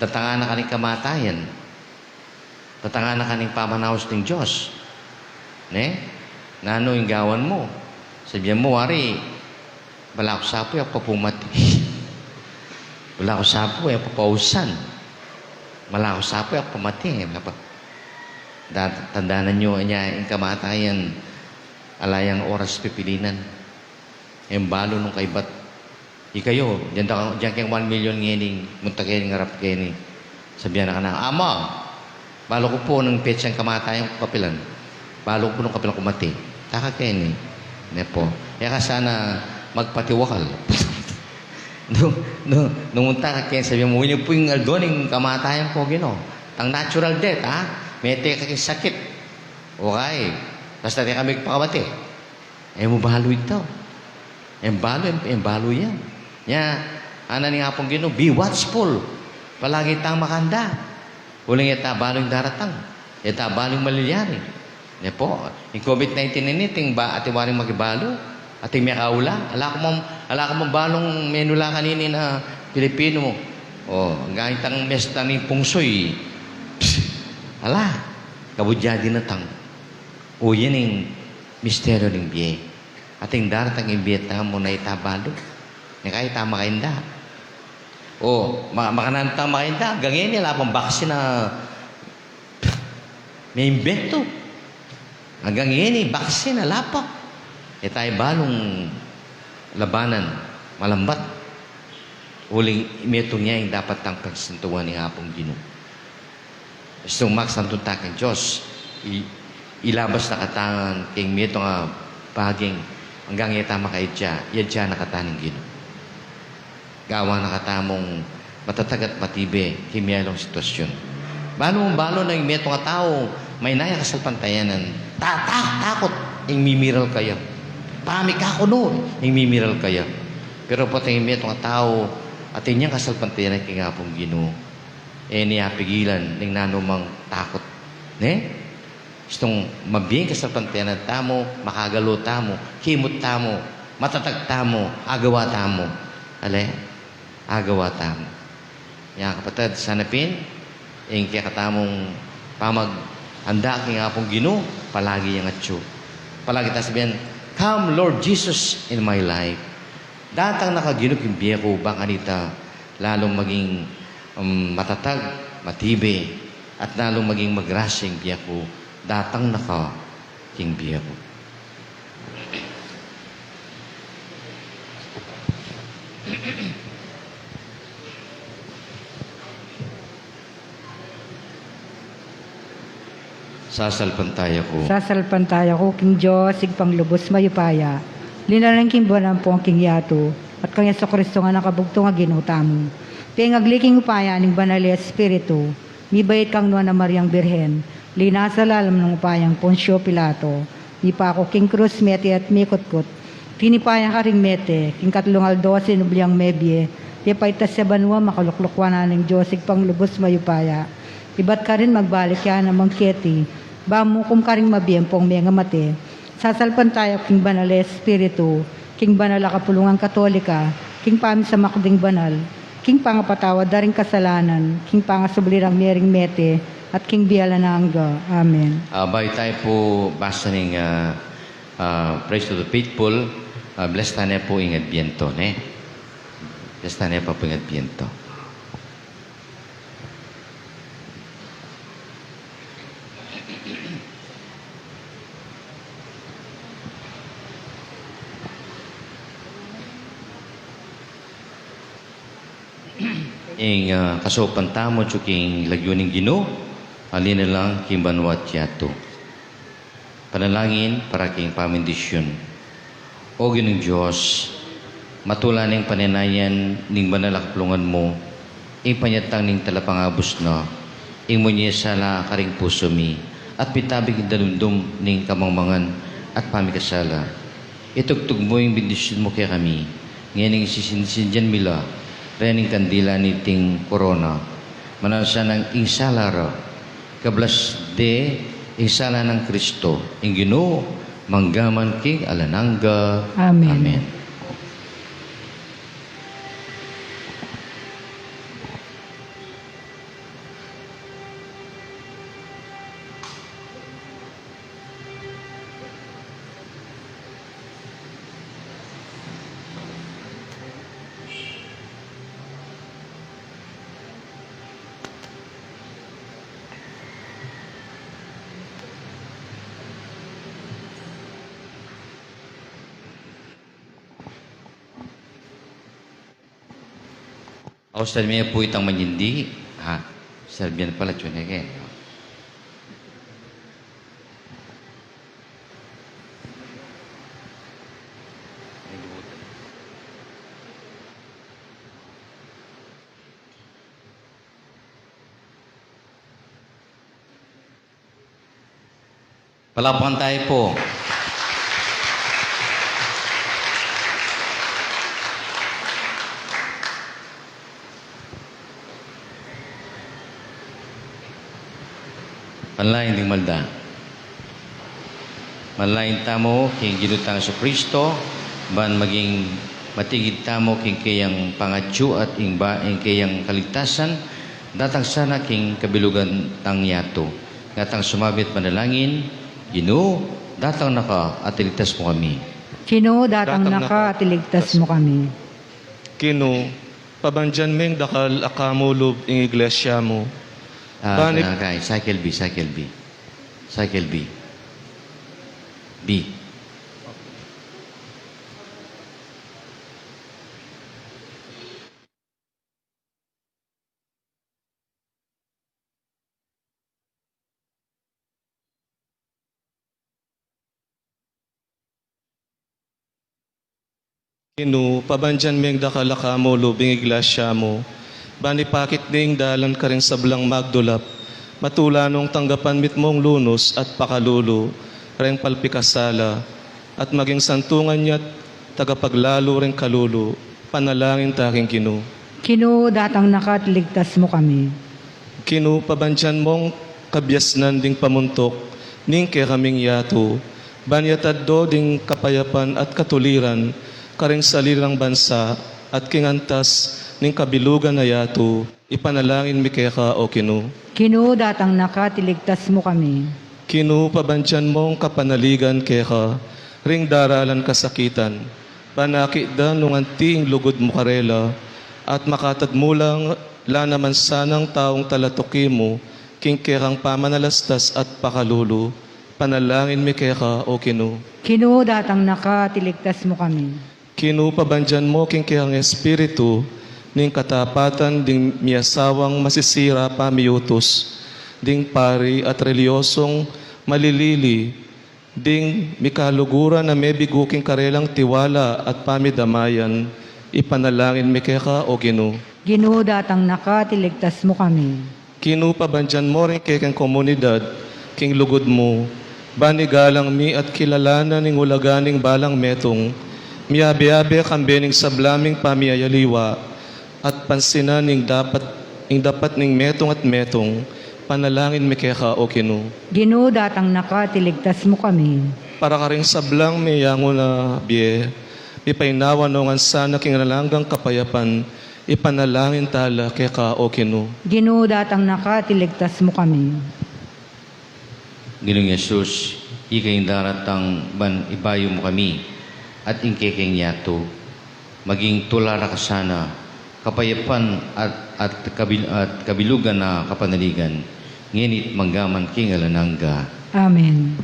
Datangan na ka ning kamatayan. Datangan na ka ning pamanaus ning Dios. Ne? Nanu ing gawan mu? Sabian mu, wari, balaku sa pu e ku pa pumati. Balaku sa pu e ku pa pausan. Balaku sa pu e ku pa pamati. Balaku pa. Da-, tandanan yu, anya, ing kamatayan, ala yang oras pipilinan. Ing balu nung kaybat. Ikayu, dinan da, dinan keng one million ngeni, munta keni, ngarap keni. Sabian na ka na, "Ama, balu ku pu nung petsa ning kamatayan ku kapilan. Balu ku pu nung kapilan ku mati." Taka keni. Ne po. E ka sana magpatiwakal. Nung, nung, nung munta ka keni, sabian mu, "Ini pu ing aldo ning kamatayan ku, Ginu. Tang natural death, ha? Mete ka king sakit. Okay. Basta e ka migpakamati." E mu balu ita. E mu balu, e mu, e mu balu yan. Nya, ngana ning Apung Ginu, "Be watchful." Palagi tang makahanda. Uling e ta balu ing daratang. E ta balu ing malilyari. Ne po, ing covid nineteen ini, ating ba, ating waring makibalu, ating mekaula. Ala ku mang, ala ku mang balung menula kanini a Pilipinu. O, anggang itang mesta ning pungsoy. Psst. Ala, kabud ya dinatang. O, yan ing misteryu ning bie. Ating daratang ing bie tamu na e ta balu. Nya kaya e ta makainda. O, ma-, makananu tang makainda? Anggang ngeni, ala pang baksin a meimbento. Anggang ngeni, baksin ala pa. E ta balung labanan, malambat. Uling metung ya ing dapat tang pagsantuan ning Apung Ginu. Istung makasantun ta king Dios, i-, ilabas na katamu king metung a baging anggang e ta makaidya, iadya na katamu ning Ginu. Gawan na katamung matatag at matibe king mialong sitwasyun. Balu mung balu na ing metung a tau, maina ya kasalpantayanan, tata-, takut, ing mimiral kaya. Pamikakunud, ing mimiral kaya. Pero pota ing metung a tau, atin yang kasalpantayanan king Apung Ginu. E ne apigilan ning nanu mang takut. Ne? Istung mabie ing kasalpantayanan tamu, makagalu tamu, kimut tamu, matatag tamu, agawa tamu. Ale? Agawa tamu. Nya kapatad, sana pin, ing kekatamung pamaganda king Apung Ginu, palagi yang atyu. Palagi ta sabian, "Come, Lord Jesus, in my life." Datang na ka, Ginu, king bie ku, bang kanita lalung maging, um, matatag, matibe, at lalung maging magrasya ing bie ku. Datang na ka king bie ku. Sasalpantaya ku. Sasalpantaya ku king Dios, Ibpang lubus mayupaya. Linalang king banal ampon king yatu, at kang Jesucristo ngan a kabugtung a Ginu tamu. Pengagli king upaya ning Banal a Espiritu, mibait kang Nuan a Mariang Birhen, linasa lalam ning upayang Poncio Pilato, mipaku king krus, mete at mikutkut, tinipa ya karing mete, king katlung aldo sinubliang mebie, pepaitas ya banua, makalukluk wanan ning Dios Ibpang lubus mayupaya. Ibat karin magbalik ya naman keti, ban mukum karing mabie ampong mengamate. Sasalpantaya ku king Banal a Espiritu, king banal a kapulungan Katolika, king pamisamak ding banal, king pangapatawad da ring kasalanan, king pangasubli rang mie ring mete, at king bie alang angga. Amen. Ah, bayu tamu pu basa ning, ah, ah, Praise to the Faithful, ah, bless tane pu ing Adbiento, ne? Bless tane pa pu ing Adbiento. Ing, ah, kasaupan tamu atyu king lagyu ning Ginu, a linalang king banua at yatu. Panalangin para king pamendisyun. O Ginung Dios, matula ning paninayan ning banal a kapulungan mu, ing panyatang ning talapangabus na, ing munye sala karing pusu mi, at mitabik ing danumdum ning kamangmangan at pamikasala. Itugtug mu ing bendisyun mu kekami, ngening sisindian mi la reng kandila niting korona. Mananu sanang ing sala ra, kablas de ing sala nang Kristo, ing Ginu, mangga man king alang angga. Amen. Amen. Au, serbi ne pu itang manyindi, ha? Serbi ne pala, tune ke. Palapakan tayo po. Panalangin ding malda. Manalangin tamu king Ginu tang Jesucristo, ban maging matigid tamu king keyang pangatyu at ing ba, ing keyang kaligtasan, datang sana king kabilugan tang yatu. Datang sumabit manalangin, Ginu, datang na ka at iligtas mu kami. Ginu, datang na ka at iligtas mu kami. Ginu, pabandian meng dakal a kamulub ing iglesia mu. Ah, bani- ah, kay, cycle B, cycle B. Cycle B. B. Ginu, pabandian meng dakal a kamulub ing iglesia mu, ban ipakit ne ing dalan karing sablang magdulap, matula nung tanggapan mitmung lunus at pakalulu reng palpikasala, at maging santungan ya't tagapaglalu reng kalulu, panalangin ta king Ginu. Ginu, datang na ka at iligtas mu kami. Ginu, pabandian mung kabiasnan ding pamuntuk ning kekaming yatu, ban yatad do ding kapayapan at katuliran karing sali rang bansa at king antas ning kabilugan a yatu, ipanalangin mi keka, O Ginu. Ginu, datang na ka at iligtas mu kami. Ginu, pabandian mung kapanaligan keka ring daralan kasakitan, ban akit da nung anti ing lugud mu karela, at makatad mu lang la naman sanang taung talatuki mu king kekang pamanalastas at pakalulu, panalangin mi keka, O Ginu. Ginu, datang na ka at iligtas mu kami. Ginu, pabandian mu king kekang espiritu ning katapatan ding miasawang masisira pamiutus, ding pari at reliyosong malilili, ding mikaluguran a mebigu king karelang tiwala at pamidamayan, ipanalangin mi keka, O Ginu. Ginu, datang na ka at iligtas mu kami. Ginu, pabandian mu ring kekeng komunidad king lugud mu, ban igalang mi at kilalanan ing ulaga ning balang metung, miyabe-abe kambe ning sabla ming pamiyayaliwa, at pansinan ing dapat, ing dapat ning metung at metung, panalangin mi keka, O Ginu. Ginu, datang na ka at iligtas mu kami. Para karing sablang meyangu na bie, mipainawa no ngan sana king alang anggang kapayapan, ipanalangin tala keka, O Ginu. Ginu, datang na ka at iligtas mu kami. Ginung Jesus, ika ing daratang ban ibayu mu kami at ing kekeng yatu. Maging tula ra ka sana, kapayapan at, at kabil-, at kabilugan a kapanaligan, ngeni't manggaman king alang angga. Amen.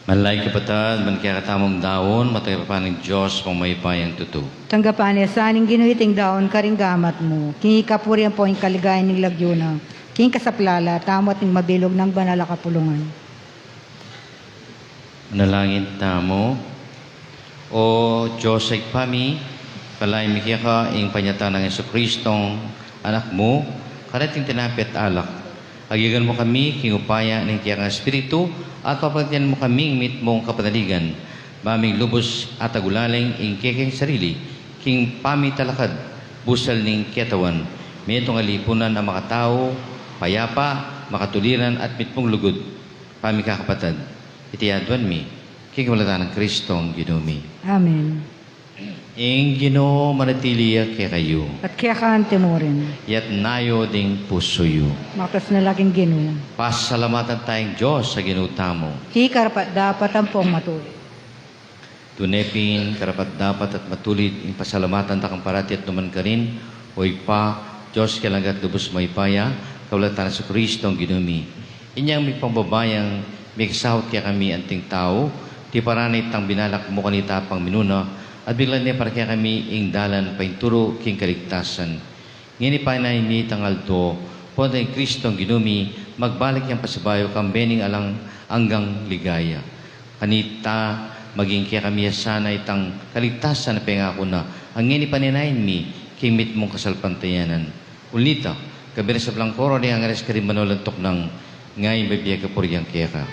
Manalangin kapatad, ban kekatamung daun, matanggapan ning Dios Amang mayupayang tutu. Tanggapan na sa ning Ginu iting daun karing gamat mu. King kapurian ampong kaligayan ning lagyu na. King kasaplalan tamu at ning mabilug nang banal a kapulungan. Manalangin tamu. O Dios a Ibpa mi, palain mi keka ing panyatang nang Jesucristong Anak mu, kareting tinape at alak. Agyagan mu kami king upaya ning kekang Espiritu, at papagatian mu kaming mitmung kapanaligan, ba ming lubus at agulaling ing kekeng sarili, king pamitalakad busal ning katawan, metung a lipunan a makatau, payapa, makatuliran at mitmung lugud, pamikakapatad. Iti aduan mi, king kapamilatan nang Kristong Ginu mi. Amen. Ing Ginu manatili ya kekayu. At keka mu rin. Itas yu ding pusu yu. Matas na la king Ginu. Pasalamatan taya ing Dios a Ginu tamu. Iti karapat-dapat ampong matulid. Tune pin karapat-dapat at matulid ing pasalamatan da kang parati at nukarin man, O Ibpa, Dios a alang angga at lubus mayupaya, kapamilatan nang Jesucristong Ginu mi. Inyang mipambabayang mikasaut kekami anting tau, tiparan na itang binalak mu kanita pang minuna, at biglan ne para kekami ing dalan paintulu king kaligtasan. Ngeni panayan mi itang aldo, pota ing Kristong Ginu mi, magbalik yang pasibayu kambe ning alang anggang ligaya. Kanita, maging kekami ya sana itang kaligtasan a pengaku na, a ngeni panayan mi, king mitmung kasalpantayanan. Ulita, kayabe ning sablang koro ning angeles karing banua alang tuknang, ngeni bibie kapurian keka.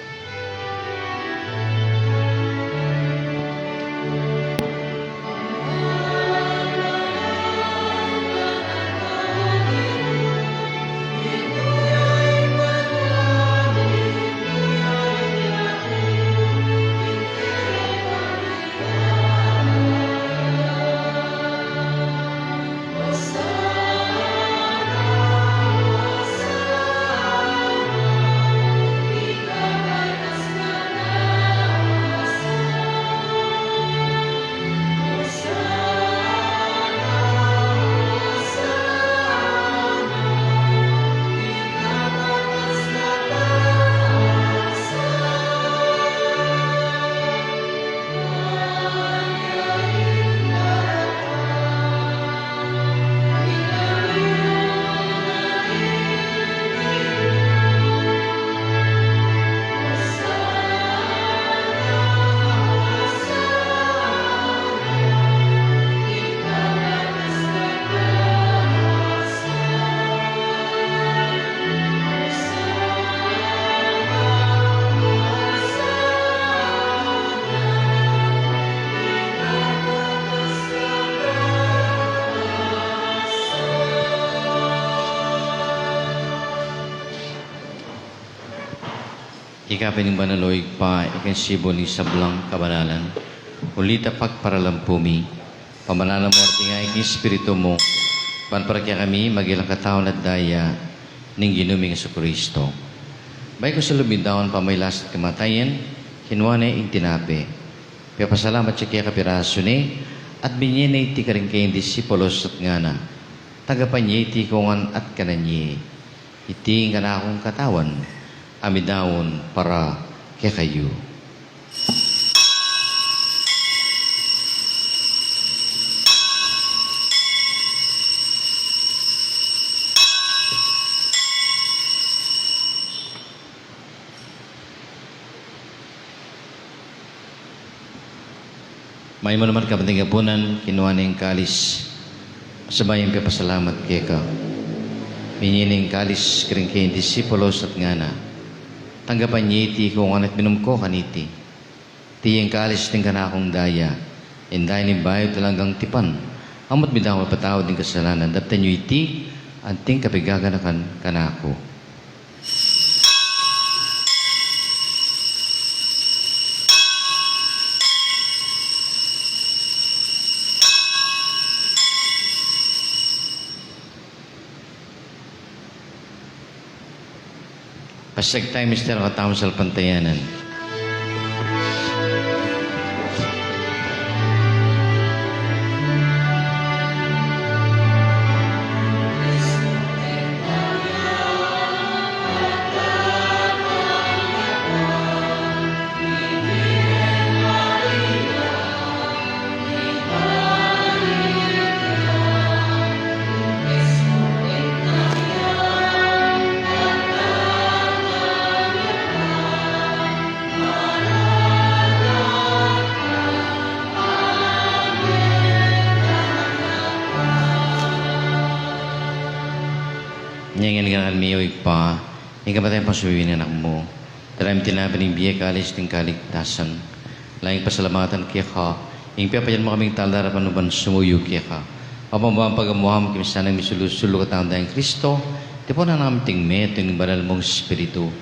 Ika pin ing banal, o Ibpa, ika ing simbul ning sablang kabanalan. Ulita pagparalampu mi, pamanalan mu at ing Espiritu mu, ban para kekami maging katawan at daya ning Ginu ming Jesucristo. Bayu ku sa lub ming daun pamagkasakit at kamatayan, kinua ne ing tinape. Pepasalamat ya keka, pirasu ne, at binye ne iti karing kayang disipulos at ngana: Tanggapan ye iti king ngan at kanan ye. Iti ing kanakung katawan, a midaun para kekayu. Maymu naman, kapatad ning kapunan, kinua ne ing kalis, sabay yang pepasalamat keka. Binye ne ing kalis karing kayang disipulos at ngana: Tanggapan ye iti king ngan at minum ko kaniti. Iti ing kalis ning kanakung daya, ing daya ning bayu at alang anggang tipan, a mitmu dayang mapatawad king kasalanan. Daptan yu iti anting kapaganakan kanaku. Pasisag tamu, mister, katamung salpantayanan. Ngeni ing ngan mi, O Ibpa, ing kamatayan pasuyu ning Anak mu. Dalam tinape ning bie, kalis ning kaligtasan. Laing pasalamatan keka, ing pepayan mu kaming taladarapan ban sumuyu keka. Apang pagamuan mu kami sana misulu-sulu katamung dayang Kristo, tipunan na kami king metung ning banal mung Espiritu.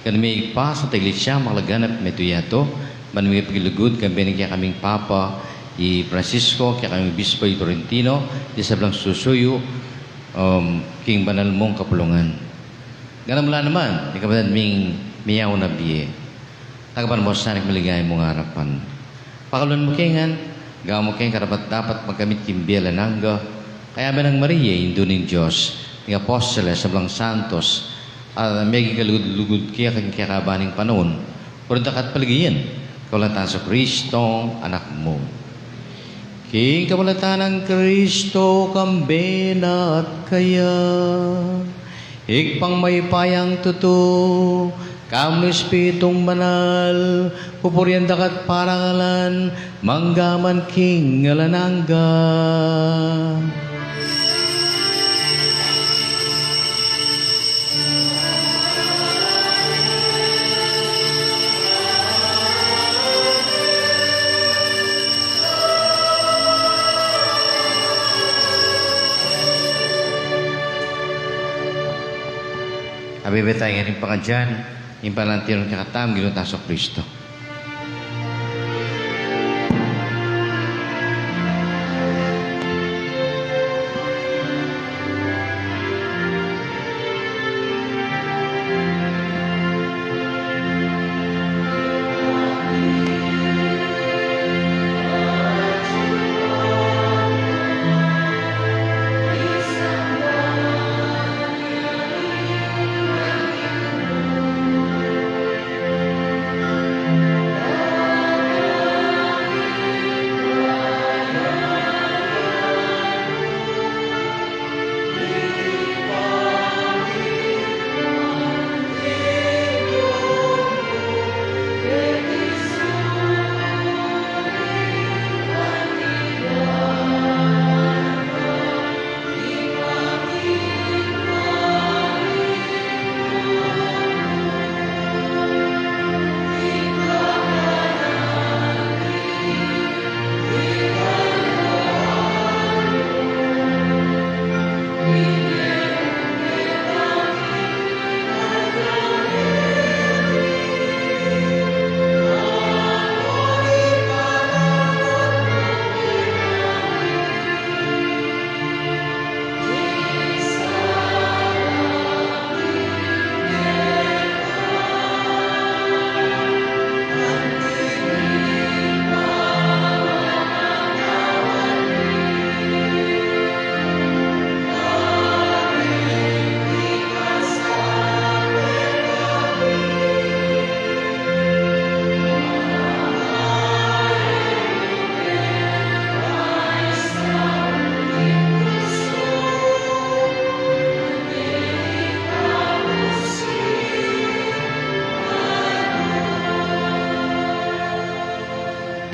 Gani mi, Ibpa, Santa Iglesia, makalaganap metung yatu, ban migay pigilugud, kambe ning kekaming Papa, i Francisco, kekaming Obispo, i Florentino, di sablang susuyu, um, king banal mung kapulungan. Gana mu la naman, ing kapatad ming miyauna bie. Tagapan mu sana king maligaya mung arapan. Pakaluan mu ke ngan, gawan mu keng karapat-dapat magkamit king bie alang angga, kayabe nang Maria, Indu ning Dios, ning apostoles, sablang santos, a meging kalugud-lugud keka king kekaban ning panaun, uling dakal at paligayan, kapamilatan nang Jesucristo, Anak mu. King kapamilatan nang Kristo, kambe na at kaya. Ibpang mayupayang tutu, kayabe ning Espiritung Banal, pupurian daka at parangalan, mangga man king alang angga. Abe tamu ngan ing pangadyan, ing panantilan kekatamung Ginu tang Jesucristo.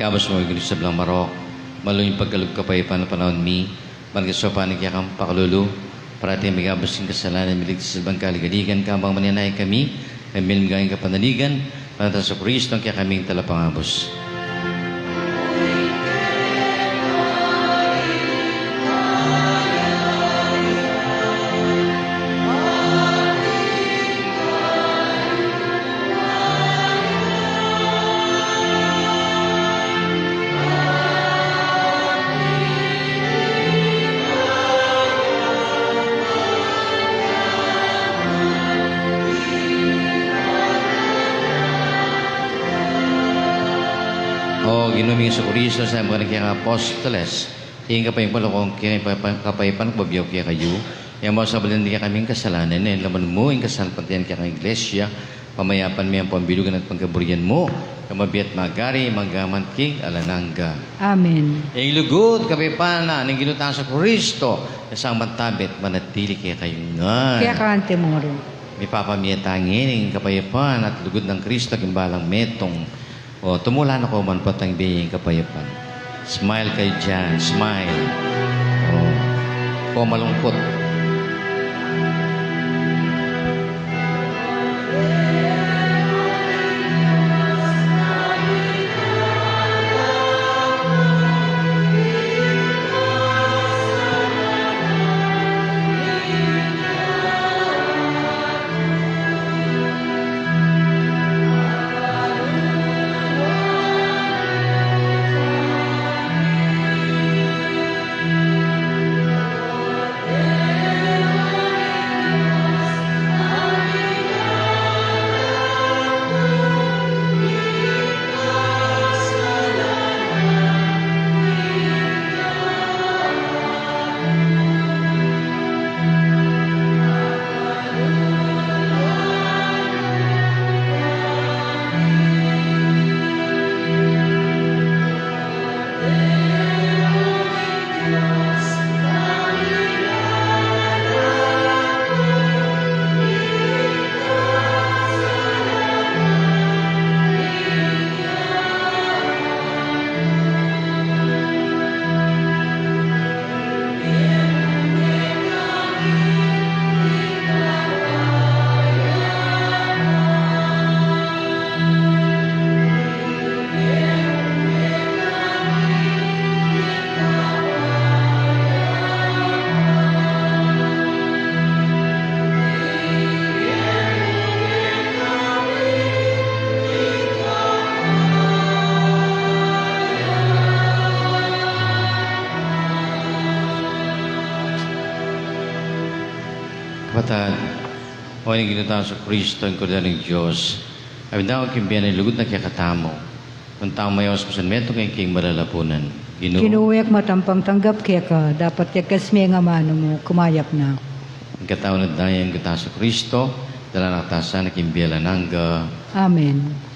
Kabus mu, Ginu, sablang marok, malu ing pagkalub kapayapan a panaun mi, ban king saupan ning kekang pakalulu, parati migabus king kasalanan, miligtas king sablang kaligaligan, kabang manenaya kami, king miligaya ning kapanaligan, Panaun nang Jesucristo, ing kekaming Talapangabus. O Ginu ming Jesucristo, sabi mu karing kekang apostoles, ing kapayapan ku kekayu, ing kapayapan ku babie ku kekayu, ing masabilan ning kekaming kasalanan, e laman mu ing kasalpantayanan ning kekang Iglesia, pamayapan mu yang pambilugan at pangkaburian mu, kamabie at magari, mangga man king alang angga. Amen. Ing lugud, kapayapan ning Ginu tang Jesucristo, ing sablang mantabe at manatili kekayu ngan. Kaya kante moro. Mipapamie tamu ing kapayapan at lugud nang Kristo king balang metung. O, tumula na ko man, patang bie ing kapayapan. Smile kayu diyan, smile. O, ko malungkut. Kapatad, o ning Ginu tang Jesucristo, ing Kordero ning Dios, a binawag king bie na, lugud na kekatamu. Nung tang mayaus, masanmetung king malalapunan. Ginu, e ku matampang tanggap keka, dapot yakas me ing amanu mu, kumayap na. Ing katawan at daya ning Ginu tang Jesucristo, dala na katamu sana king bie alang angga. Amen.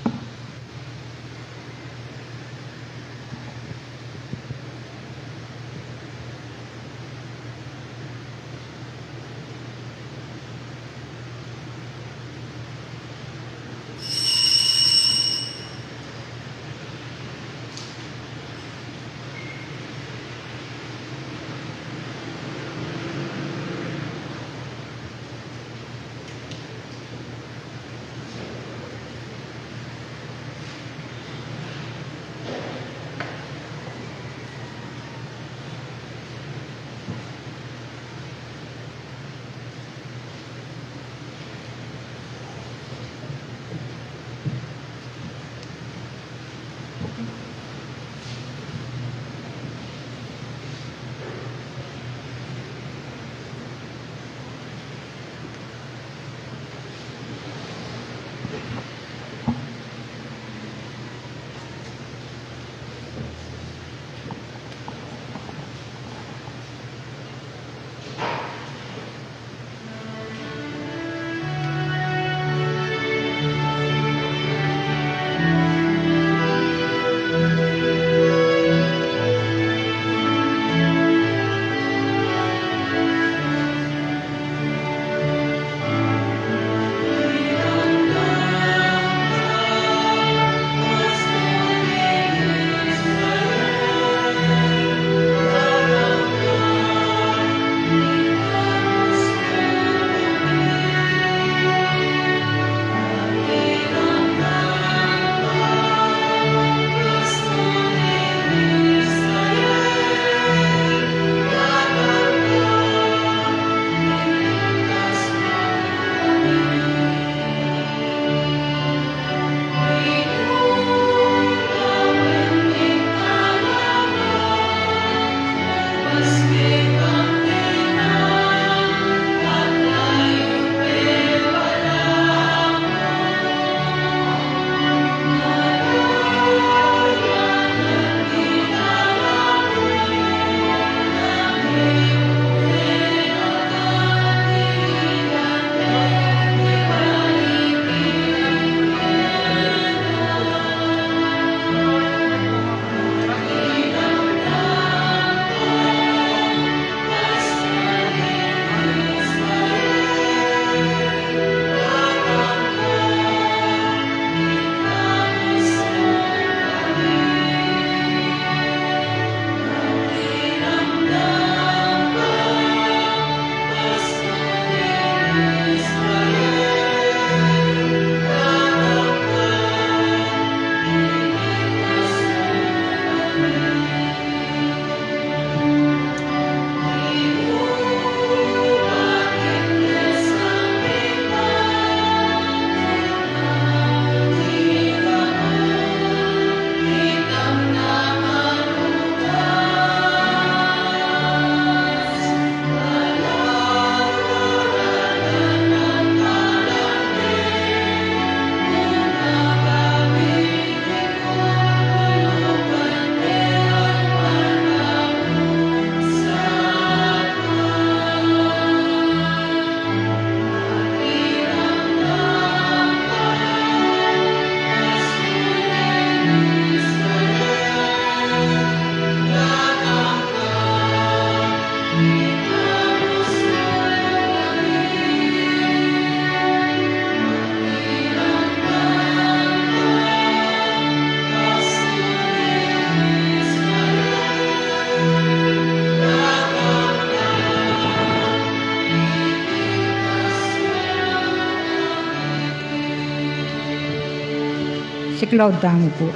Siklaud tamu pu.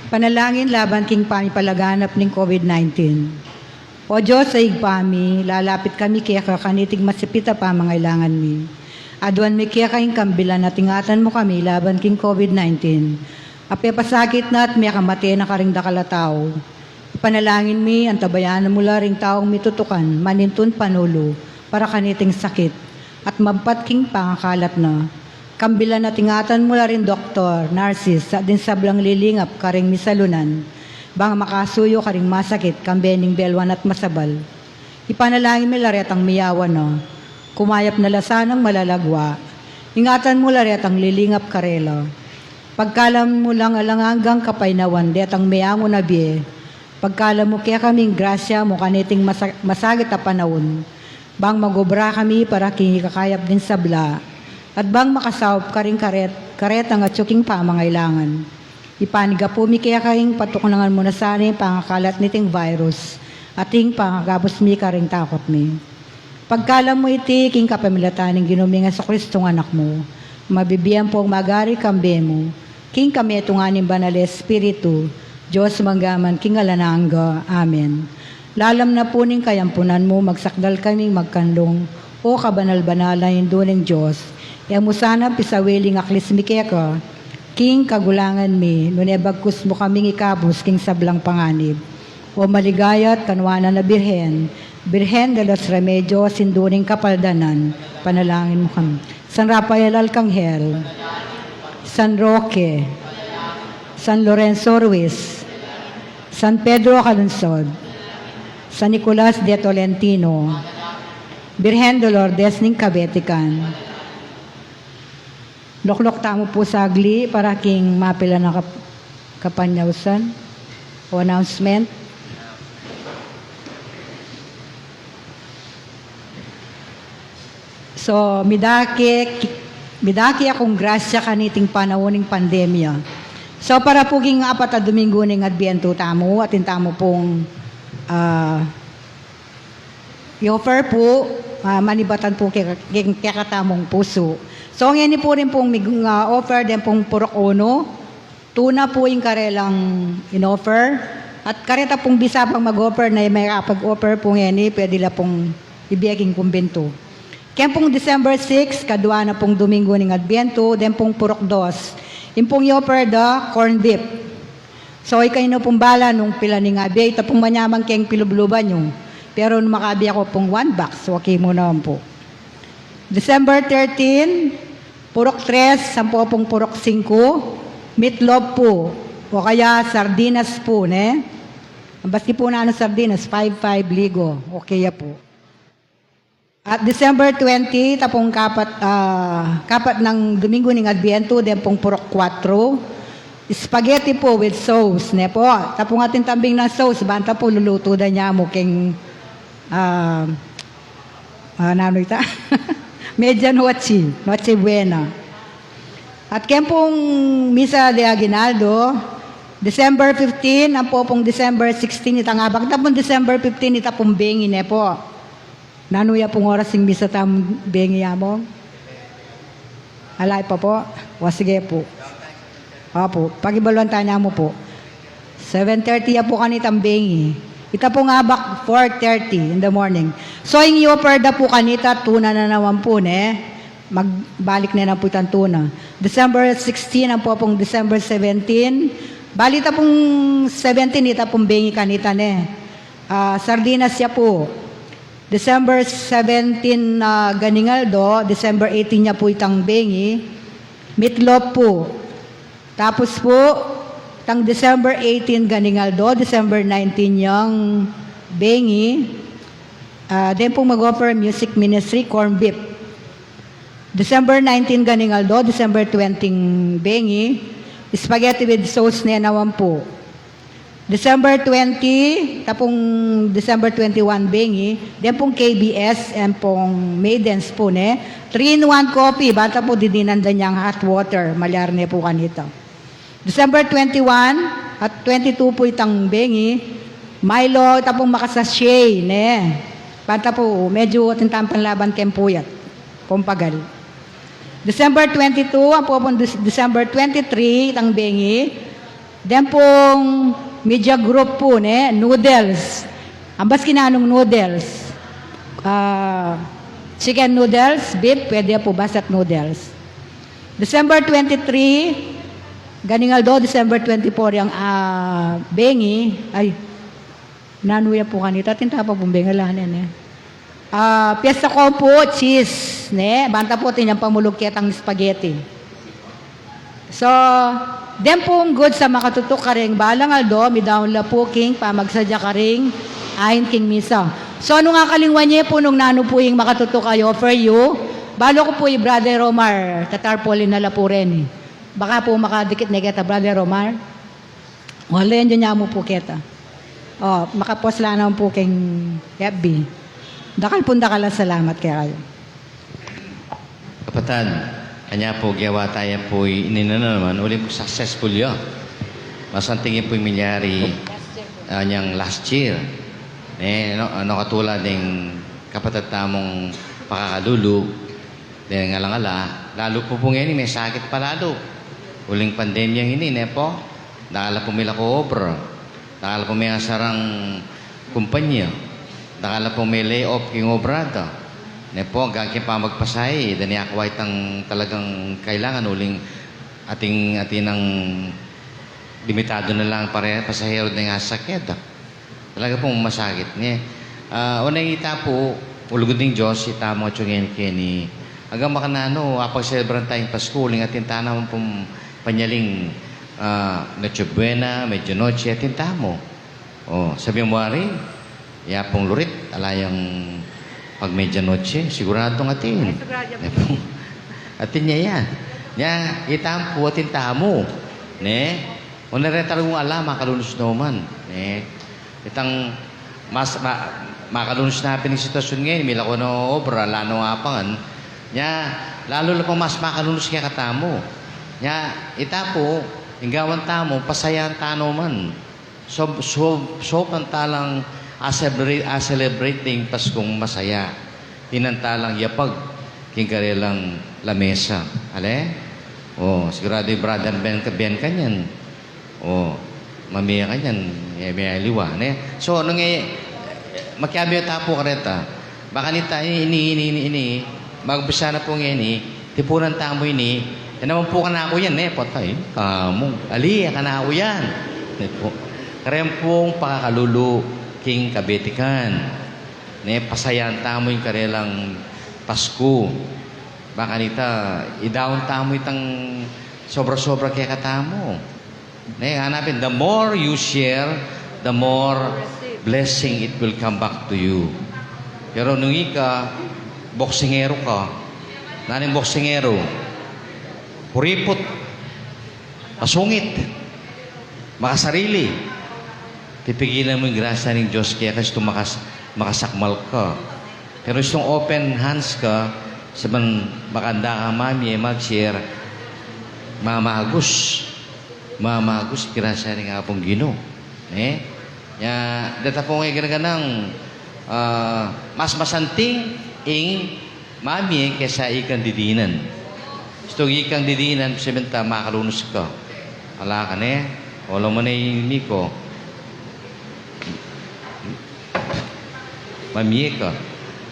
Panalangin laban king pamipalaganap ning COVID nineteen. O Dios a Ibpa mi, lalapit kami keka kaniting masipit a pamangailangan mi. Aduan mi keka ing kambilan at ingatan mu kami laban king COVID nineteen. A pepasakit na at mekamate na karing dakal a tau. Panalangin mi, antabayanan mu la ring taung mitutukan manintun panulu para kaniting sakit at mampat king pangakalat na. Kambilan at ingatan mu la ring doktor, nurses, at ding sablang lilingap karing misalunan, bang makasuyu karing masakit, kambe ning belwan at masabal. Ipanalangin mi la retang miyawan na, kumayap na la sanang malalagwa. Ingatan mu la retang lilingap karela. Pagkalam mu lang alang anggang kapaynawan detang meangu na bie. Pagkalam mu kekaming grasya mu kaniting masa-, masagit a panaun, bang magobra kami para king ikakayap ding sabla, at bang makasaup karing karet-, karetang atyu king pamangailangan. Ipanigapu mi keka ing patuknangan mu na sana ing pangakalat niting virus, at ing pangagabus mi karing takut mi. Pagkalam mu iti king kapamilatan ning Ginu ming Jesucristo nga Anak mu, mabibie ampong magari kambe mu, king kametungan ning Banal a Espiritu, Dios mangga man king alang angga. Amen. Lalam na pu ning kayampunan mu, magsakdal kaming magkanlung, O kabanal-banalan Indu ning Dios, e mu sana pisawili ing aklis mi keka king kagulangan mi, nune bagkus mu kaming ikabus king sablang panganib. O maligaya at kanuanan a Birhen, Birhen de los Remedios, Indu ning Kapaldanan, panalangin mu kami. San Rafael Arcangel, San Roque, San Lorenzo Ruiz, San Pedro Calungsod, San Nicolas de Tolentino, Birhen de Lourdes ning Kabetikan. Lukluk tamu pu sagli para king mapilan a kap-, kapanyausan o announcement. So, midake, midake a kung grasya kaniting panaun ning pandemya. So, para pu king apat a Domingo ning Adbientu tamu, atin tamu pung, ah, i-offer pu, ah, manibatan pu ke-, ke-, kekatamung pusu. So, ngeni pu rin pung mig-, ah, offer den pung purok unu, tuna pu ing karelang in-offer. At kareta pung bisa pang mag-offer na e makapag-offer pu ngeni, pwede la pung ibie king kumbintu. Ken pung December six, kadua na pung Domingo ning Adbientu, den pung purok dos, ing pung i-offer da corned beef. So, ikayu na pung bala nung pilan ing abie, ita pung manyaman keng pilubluban yu. Pero nung makabie ku pung one box, okay mu naman pu. December thirteen, purok tres, ampo pung purok singku, meatloaf pu, o kaya sardinas pu, ne? Basti pu nanu sardinas, five five ligo, okay ya pu. At December twenty, ita pung kapat, ah, kapat nang Domingo ning Adbientu, den pung purok kuwatro, spaghetti pu with sauce, ne pu? Ita pung atin tambing nang sauce, banta pu lulutu da ne mu keng, ah, ah, nanu ita? Medianoche, Noche Buena. At ken pung misa de aguinaldo, December fifteen, ampo pung December sixteen, itang abak. Ita pung December fifteen, ita pung bengi, ne pu? Nanu ya pung oras ing misa tamung bengi ya mu? Ala pa pu? O, sige pu. Opu, pakibaluan tana mu pu. Seven thirty ya pu kanitang bengi. Ita pung abak, four thirty in the morning. So, ing i-offer da pu kanita, tuna na naman pu, ne? Magbalik na naman pu itang tuna. December sixteen, ampo pung December seventeen. Bali ita pung seventeen, ita pung bengi kanita, ne? Ah, sardinas ya pu. December seventeen, ah, ganing aldo, December eighteen ya pu itang bengi, meatloaf pu. Tapos pu, itang December eighteen ganing aldo, December nineteen yang bengi, ah, den pung mag-offer music ministry, corned beef. December nineteen ganing aldo, December twenty bengi, spaghetti with sauce ne naman pu. December twenty, ita pung December twenty-one bengi, den pung K B S, ampong maidens pu ne, three-in-one coffee, banta pu didinan da neng hot water, malyari ne pu kanita. December twenty-one at twenty-two pu itang bengi, Milo, ita pung maka-sachet, ne. Banta pu, medyu atin tang panlaban keng puyat, pampagal. December twenty-two, ampo pung Dec-, December twenty-three, itang bengi, den pung media group pu, ne, noodles. Ambas kinanung noodles. Ah, chicken noodles, beef, pwede pu basta't noodles. December twenty-three, ganing aldo, December twenty-four yang, ah, bengi, ay, Nanu ya pu kanita, atin ta pa pung bengalan, e. Ah, piyesta ku pu, cheese, ne? Banta pu atin yang pamulug ketang spaghetti. So, den pung goods a makatutuk karing balang aldo, midaun la pu king pamagsadya karing ain king misa. So, nung akalingwan ye pu nung nanu pu ing makatutuk a i-offer yu, balu ku pu i Brother Omar, tatarpaulin na la pu reni. Baka pu makadikit ne keta, Brother Omar. O, lend yu ne mu pu keta. O, makapost la naman pu keng F B. Dakal pung dakal a salamat kekayu. Kapatad, anya pu, gewa ta ya pu ini na naman, uling pu successful ya. Masanting ya pu milyari, ah, anyang last year. E, no, ano, katulad ning kapatad tamung pakakalulu, deng alang-ala, lalu pu pu ngeni, mesakit pa lalu. Uling pandemyang ini, ne pu? Dakal la pu milako obra. Dakal la pu measarang kumpanya. Dakal la pu me-lay off king obra da. Ne pu, agyang king pamagpasahe, e da ne akua itang talagang kailangan, uling atin, atin nang limitadu na lang pare, pasahero deng sasakyan da. Talaga pung masakit, ne? Ah, o, nung ita pu, ulugud ning Dios, ita mu atyu ngeni keni. Agyang makananu, apagselebran ta ing Pasku, uling atin ta naman pung panyaling, ah, Noche Buena, Medianoche, atin ta mu. O, sabian mu wari, ya pung lurit, ala yang pag-medianoche, siguradung atin. Ay, sigurado. Atin ya yan. Ya, ita pu, atin ta mu. Ne? O, nung reta talagang ala, makalunus no man. Ne? Itang mas, ma-, makalunus na pin ing sitwasyun ngeni, milako no obra, ala no apangan. Nya, lalu la pung mas makalunus kekatamu. Nya, ita pu, ing gawan tamu, pasayan ta no man. Sob-, sob-, sobran ta lang a-celebrate, a-celebrate ding Paskung masaya. Dinan ta lang yapag king karelang lamesa. Ale? O, siguradu i Brother Ben, Ben kanyan. O, mamie kanyan, e, mie aliwa, ne? So, nung, e, makiabe ta pu kareta. Baka nita, ini, ini, ini, ini, magumpisa na pu ngeni, tipunan tamu ini, e naman pu kanaku yan, ne? Patay, kamu. Ali, kanaku yan. Ne pu. Kareng pung pakakalulu king kabetikan. Ne, pasayan tamu ing karelang Pasku. Baka nita, idaun tamu itang sobra-sobra kekatamu. Ne, hanapin, the more you share, the more blessing it will come back to you. Pero nung ika, boksingero ka, nanu ing boksingero? Kuriput, masungit, makasarili. Pipigilan mu ing grasya ning Dios keka, istung makas-, makasakmal ka. Pero istung open hands ka, sabian, makanda kang mamie, mag-share, mamagus. Mamagus ing grasya ning Apung Ginu. Ne? Nya, deta pu ngan gana-ganang, ah, mas masanting ing mamie kesa ikang didinan. Istung ikang didinan, sabian ta makalunus ka. Ala ka ne, o, laman ne, ini ko. Mamie ka.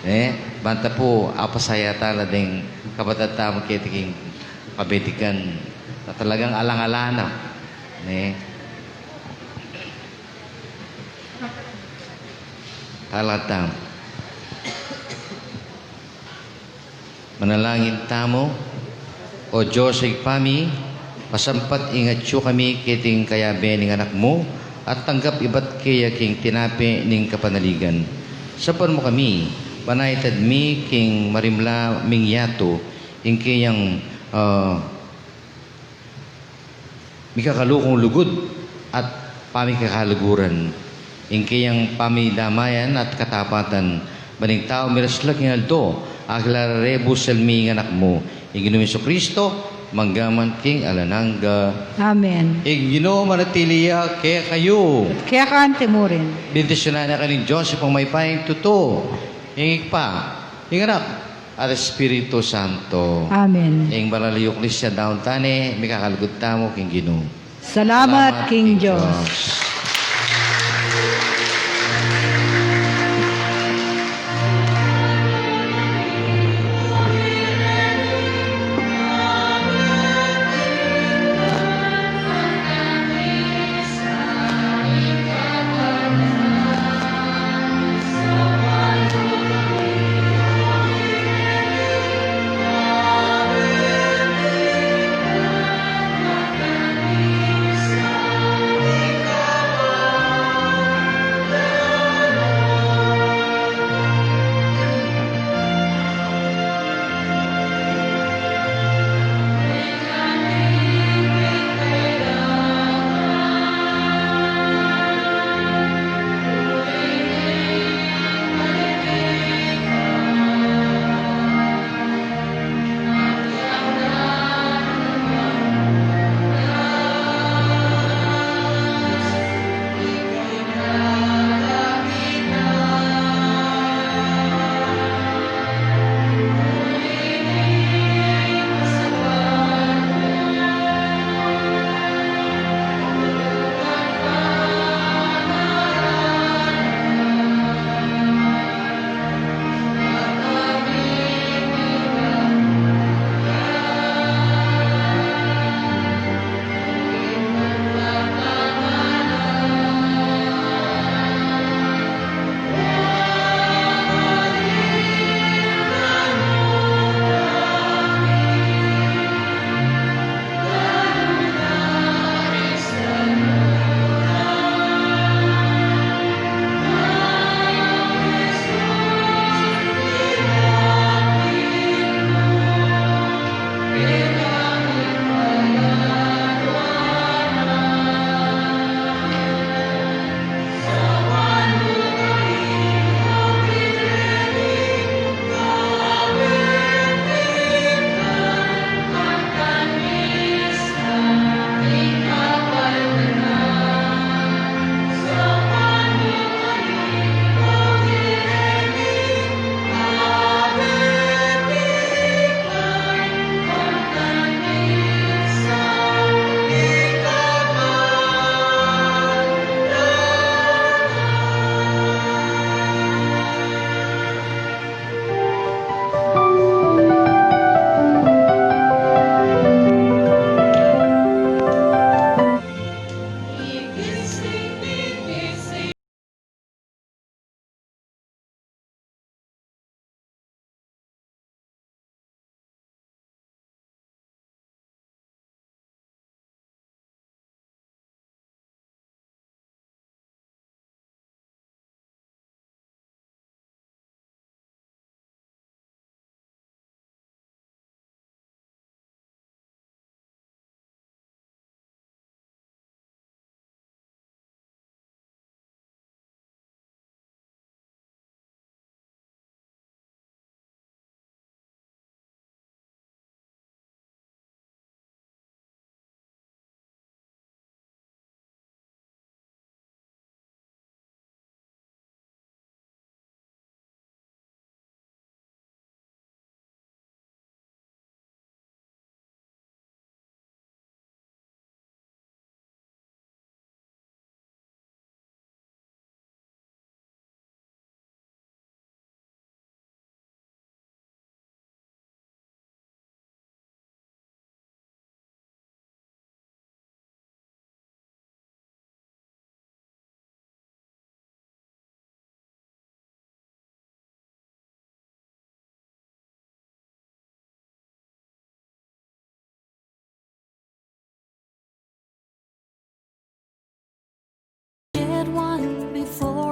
Ne? Banta pu, apasaya ta la ding kapatad tamu keti king kabetikan na talagang alang-ala na. Ne? Talakad tamu. Manalangin tamu. O Dios Ibpa mi, pasampat ing atyu kami keting kayabe ning Anak mu, at tanggap ibat keya king tinape ning kapanaligan. Sapan mu kami, ban itad mi king marimla ming yatu, ing keyang, ah, mikakalukung lugud at pamikakaluguran, ing keyang pamidamayan at katapatan, ban ing tau miras la king aldo a kilala re busal mi ing Anak mu, ing Ginu Jesucristo, mangga man king alang angga. Amen. Ing Ginu manatili ya kekayu. At keka mu rin. Bendisyunan na kayu ning Dios, Ibpang mayupayang tutu, ing Ibpa, ing Anak, at Espiritu Santo. Amen. Ing banal a Eukaristiya daun ta ne, mikakalugud tamu king Ginu. Salamat king Dios.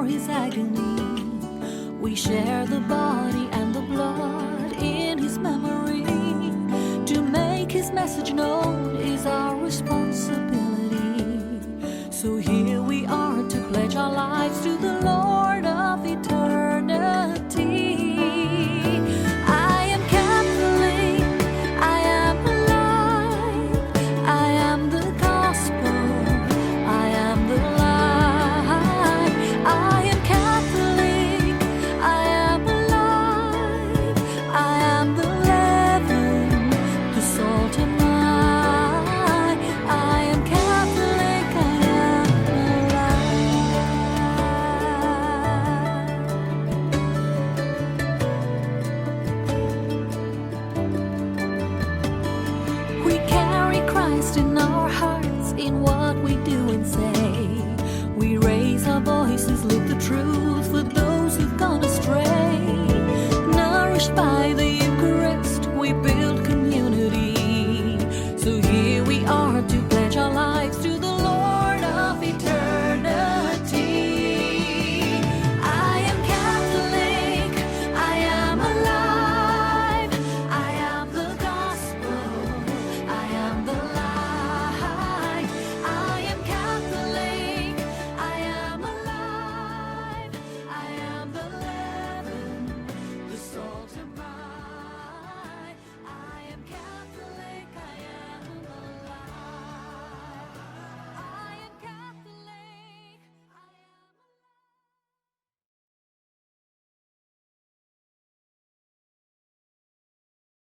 His agony. We share the body and the blood in his memory. To make his message known is our responsibility.